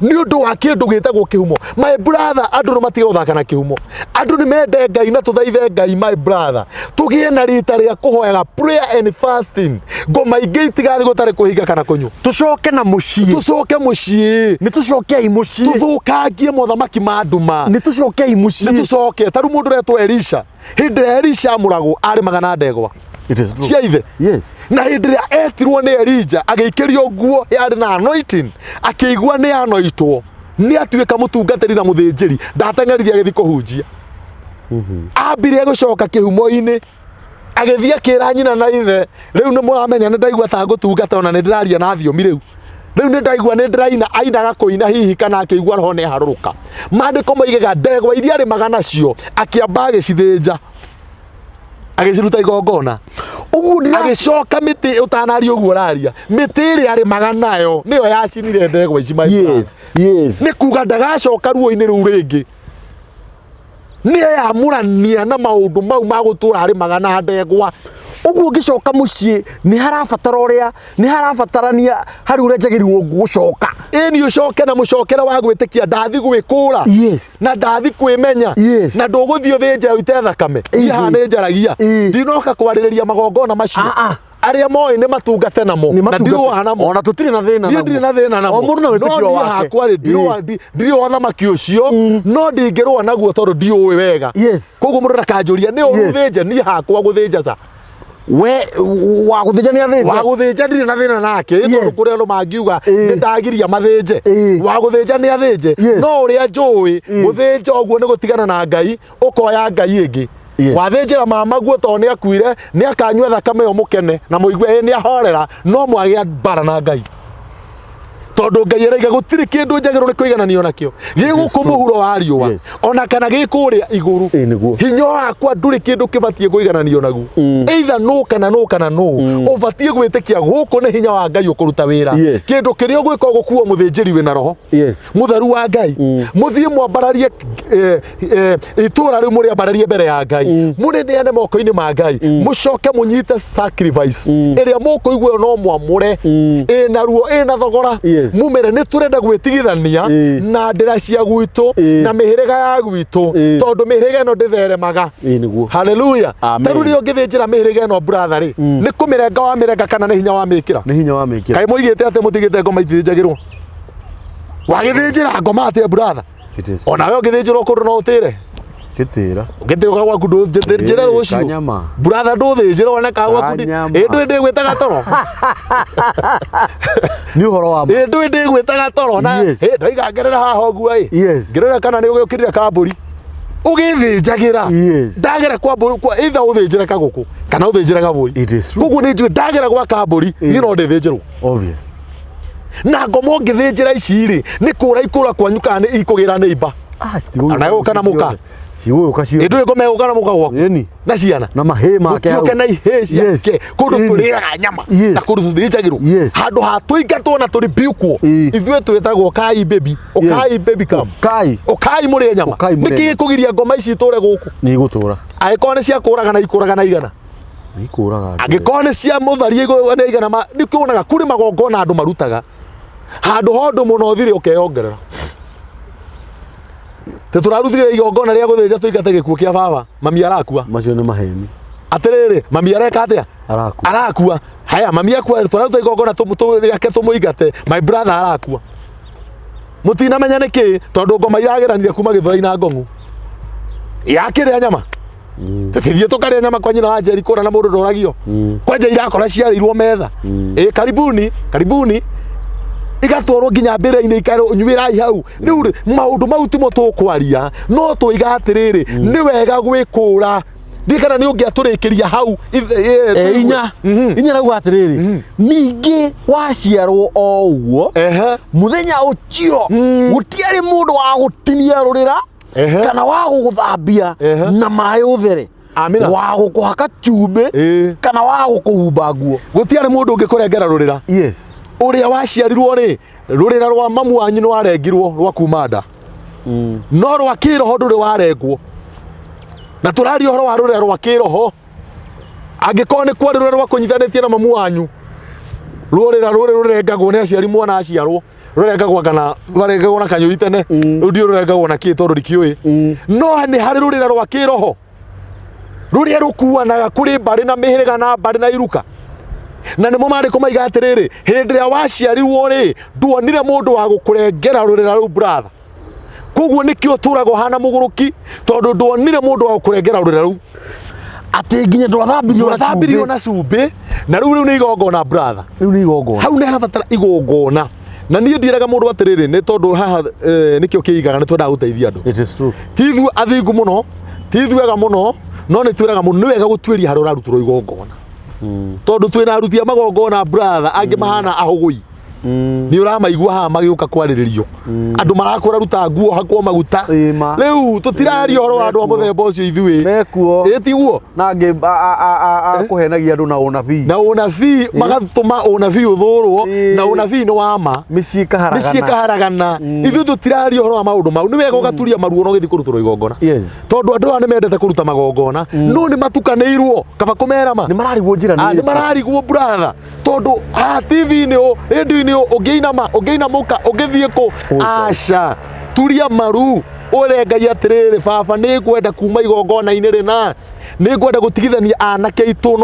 nĩ ũndũ wa kĩndũ gĩtagwo kĩhumo. My brother, andũ no matige gũthaka na kĩhumo. Andũ nĩ mende Ngai na tũthaithe Ngai, my brother, tũgĩe na rita rĩa kũhoyaga, prayer and fasting. Ngoma ingĩ itigathiĩ gũtarĩ kwĩhinga kana kũnyua. Tũcoke na mũciĩ. Tũcoke mũciĩ. Nĩ tũcokei mũciĩ. Tũthũkangie mothamaki ma nduma. Nĩ tũcokei mũciĩ. Nĩ tũcoke. Ta rĩu mũndũ ũretwo Elisha, hĩndĩ ĩrĩa Elisha amũragwo arĩmaga na ndegwa It is true. cia ithe. Yes. Na hĩndĩ ĩrĩa etirwo nĩ Elija agĩikĩrio nguo yarĩ na anointing, akĩigua nĩ anoitwo, nĩ atuĩka mũtungatĩri na mũthĩnjĩri. Ndateng'erire agĩthiĩ kũhunjia, ambire gũcoka kĩhumo-inĩ, agĩthiĩ akĩra nyina na ithe, rĩu nĩ mũramenya nĩ ndaigua ta ngũtungata, ona nĩ ndĩraria na thiomi, rĩu nĩ ndaigua nĩ ndĩraina. Ainaga kũina hihi kana akĩigua roho nĩ harũrũka. Maandĩko moigaga ndegwa iria arĩmaga nacio akĩamba agĩcithĩnja, agĩciruta igongona. Ũguo ndĩra Agĩcoka mĩtĩ, ũtanaria ũguo ũraria, mĩtĩ ĩrĩa arĩmaga nayo nĩyo yacinire ndegwa ici, my brother. Yes. Nĩ kuga ndagacoka ruo-inĩ rũu rĩngĩ, nĩ eyamũrania na maũndũ mau ma gũtũra arĩmaga na ndegwa. Ũguo ngĩcoka mũciĩ nĩ harabatara ũrĩa nĩ harabatarania harĩ ũrĩa njagĩrĩirwo gũcoka. Ĩni, ũcoke na mũcokere wa gwĩtĩkia, ndathi gwĩkũra na ndathi kwĩmenya na ndũgũthiĩ ũthĩnje ũite thakame. Niĩ haha nĩ njaragia. Ndinoka kwarĩrĩria magongona macio. Ah, ah. Arĩa moĩ nĩ matungate namo na ndirũa namo. Ona tũtirĩ na thĩna. Niĩ ndirĩ na thĩna namo. O mũndũ na No wĩtĩkio niĩ wake. hakwa rĩ, ndirũa thamaki ũcio, no ndingĩrũa naguo tondũ ndiũĩ wega. Koguo mũndũ ndakanjũria nĩ ũru thĩnje, niĩ hakwa gũthĩnja ca. We wa gũthĩnja nĩ athĩnje. Wa gũthĩnja ndirĩ na thĩna nake, tondũ kũrĩ andũ mangiuga nĩ ndagiria mathĩnje. Wa gũthĩnja nĩ athĩnje, no ũrĩa njũĩ, gũthĩnja ũguo nĩ gũtigana na Ngai, ũkoya Ngai ĩngĩ. Wathĩnjĩra mama guo tondũ nĩ akuire, nĩ akanyua thakame ĩyo mũkene na mũigue ĩ nĩ ahorera, no mwagĩa mbara na Ngai, tondũ Ngai araiga gũtirĩ kĩndũ njagĩrĩirwo nĩ kũigananio nakĩo gĩ gũkũ mũhuro wa riũa ona kana gĩ kũrĩa igũrũ. Ĩĩ, nĩguo. Hinya wakwa ndũrĩ kĩndũ kĩbatiĩ kũigananio naguo, either nũ kana nũ kana nũ. Ũbatiĩ gwĩtĩkia gũkũ nĩ hinya wa Ngai ũkũruta wĩra. Kĩndũ kĩrĩa ũgwĩka, ũgũkuo mũthĩnjĩri wĩna roho mũtheru wa Ngai, mũthiĩ mwambararie itũra rĩu, mũrĩambararie mbere ya Ngai, mũrĩneane moko-inĩ ma Ngai, mũcoke mũnyite sacrifice ĩrĩa mũkũigua ĩyo no mwamũre, ĩna ruo, ĩna thogora. Mumĩre nĩ tũrenda gwĩtigithania na ndĩra cia gwitũ na mĩhĩrĩga ya gwitũ, tondũ mĩhĩrĩga ĩno ndĩtheremaga. Ĩĩ, nĩguo. Haleluya. Amen. Ta rĩu rĩrĩa ũngĩthĩnjĩra mĩhĩrĩga ĩno, brother rĩ, nĩ kũmĩrenga wamĩrenga kana nĩ hinya wamĩkĩra? Nĩ hinya wa mĩkĩra. Kaĩ mũigĩte atĩ mũtigĩte ngoma itithĩnjagĩrwo? Wagĩthĩnjĩra ngoma atĩa, brother? It is Onawe ũngĩthĩnjĩrwo kũndũ no ũtĩre. Gĩtĩra. Ũngĩtĩũka gwaku ndũthĩnjĩre rũciũ. Kanyama. Brother, ndũthĩnjĩre wone ka gwaku. Kanyama. Ĩ ndũĩ ndĩgwĩtaga toro. Nĩ ũhoro wa ma. Ĩ ndũĩ ndĩgwĩtaga toro na ĩ ndoiga ngerera haha ũguo ĩ. Ngerera kana nĩ ũgĩũkĩrire kambũri. Ũgĩthĩnjagĩra. Yes. Ndagera kwa mbũri kwa either ũthĩnjĩre kagũkũ kana ũthĩnjĩre gabũri. It is true. Koguo nĩ njũĩ ndagera gwa kambũri niĩ no ndĩthĩnjĩrwo. Obvious. Na ngoma ũngĩthĩnjĩra ici rĩ, nĩ kũra ikũra kwanyu kana nĩ ikũgĩra nĩ imba. Ah, citigũgĩũka. Ona gũka na mũka. Cigũgĩũka ciothe. Ĩ ndũĩ ngoma ĩgũka na mũka gwaku Ĩni. na ciana Na mahĩ make hau. gũtiũke na ihĩ ciake. Yes. Kũndũ Ĩni. tũrĩaga nyama Yes. na kũndũ tũthĩnjagĩrwo. Yes. Handũ ha tũingatwo na tũribiukwo Ĩ. ithuĩ twĩtagwo kai baby, ũkai baby come. Kai. Ũkai mũrĩe nyama. Ũkai mũrĩe Nĩkĩ nyama. gĩkũgiria ngoma ici itũre gũkũ? Nĩ igũtũra. Angĩkorwo nĩ cia kũragana ikũragana igana. Nĩ ikũraga. andũ. Angĩkorwo nĩ cia mũtharia nĩ igana nĩkĩo wonaga kũrĩ magongona andũ marutaga. Handũ ha ũndũ mũno ũthire ũkeyongerera. Tĩ tũrarutire igongona rĩa gũthĩnja tũingate gĩkuũ kĩa baba, mami arakua. Macio nĩ maheni. Atĩrĩrĩ, mami areka atĩa? Arakua. Arakua. Haya, mami akua, tũraruta igongona rĩake tũmũingate, my brother arakua. Mũtinamenya nĩkĩ, tondũ ngoma irageranire kuma Gĩthũrai na Ngong'u. Yakĩrĩa nyama. Tũthiĩ tũkarĩa nyama kwa nyina wa Njeri kũra na mũndũ ndoragio. Kwanja irakora ciarĩirwo metha. Ĩ karibuni, karibuni. Igatwarwo nginya mbĩrĩra-inĩ ikarwo nyuĩrai hau. Rĩu rĩ, maũndũ mau timo tũkwaria, no tũiga atĩrĩrĩ, nĩ wega gwĩkũra. Ndiũĩ kana nĩ ũngĩatũrĩkĩria hau. E, inya inya rauga atĩrĩrĩ, ningĩ waciarwo o ũguo mũthenya ũcio gũtiarĩ mũndũ wa gũtinia rũrĩra kana wa gũgũthambia na maĩ ũthere. Amina. Wa gũkũhaka cumbĩ kana wa gũkũhumba nguo. Gũtiarĩ mũndũ ũngĩkũrengera rũrĩra. Yes. Ũrĩa waciarirwo rĩ, rũrĩra rwa mamu wanyu nĩ warengirwo rwa kuma nda. No rwa kĩroho ndũrĩ warengwo. Na tũraria ũhoro wa rũrĩra rwa kĩroho. Angĩkorwo nĩ kwarĩ rũrĩra rwa kũnyitanĩtie na mamu wanyu, rũrĩra rũrĩ rũrengagwo nĩ aciari mwana aciarwo, rũrengagwo kana rũrengagwo na kanyũi tene, rĩu ndiũĩ rũrengagwo na kĩ tondũ ndikĩũĩ. No nĩ harĩ rũrĩra rwa kĩroho rũrĩa rũkuanaga kũrĩ mbarĩ na mĩhĩrĩga na mbarĩ na iruka. Na nĩmo maandĩko maiga atĩrĩrĩ, hĩndĩ ĩrĩa waciarirwo rĩ, nduonire mũndũ wa gũkũrengera rũrĩra rũu brother. Koguo nĩkĩo ũtũraga ũhana mũgũrũki, tondũ nduonire mũndũ wa gũkũrengera rũrĩra rũu. Atĩ nginya ndwathambirio na Ndwathambirio cumbĩ. na cumbĩ, na rĩu rĩu nĩ igongona brother. Rĩu nĩ igongona. Hau nĩ harabatara igongona. Na niĩ ndiĩraga mũndũ atĩrĩrĩ, nĩ tondũ haha nĩkĩo kĩigaga, nĩ twendaga gũteithia andũ. It is true. Ti ithuĩ athingu mũno, ti ithuĩ ega mũno, no nĩ twĩraga mũndũ nĩ wega gũtuĩria harĩa ũrarutĩrwo igongona. Tondũ twĩna aruti a magongona brother, angĩ mahana ahũgũi. Nĩ ũramaigua haha magĩũka kwarĩrĩrio. Andũ marakũra ruta nguo hakwo maguta. Ĩ ma. Rĩu tũtiraria ũhoro wa andũ a Mekuo. mũthemba ũcio ithuĩ. Mekuo. Ĩ tiguo? Na angĩ a kũhenagia andũ na ũnabii. Na ũnabii magatũma ũnabii ũthũrwo, Ĩ. na ũnabii nĩ wa ma. Mĩciĩ ĩkaharagana. Mĩciĩ ĩkaharagana. Ithuĩ tũtiraria ũhoro wa maũndũ mau. Nĩ wega ũgaturia maruo na ũgĩthiĩ kũrutĩrwo igongona. Yes. Tondũ andũ aya nĩ mendete kũruta magongona, no nĩ matukanĩirwo, kaba kũmera ma. Nĩ mararigwo njĩra nĩ nĩ ĩrĩkũ. Mararigwo brother. Tondũ haha TV-inĩ ũ, radio-inĩ ũ, ũngĩinama, ũngĩinamũka, ũngĩthiĩ kũ, aca, turia maru, ũre Ngai atĩrĩrĩ, baba nĩ ngwenda kuma igongona-inĩ rĩna, nĩ ngwenda gũtigithania anake aitũ.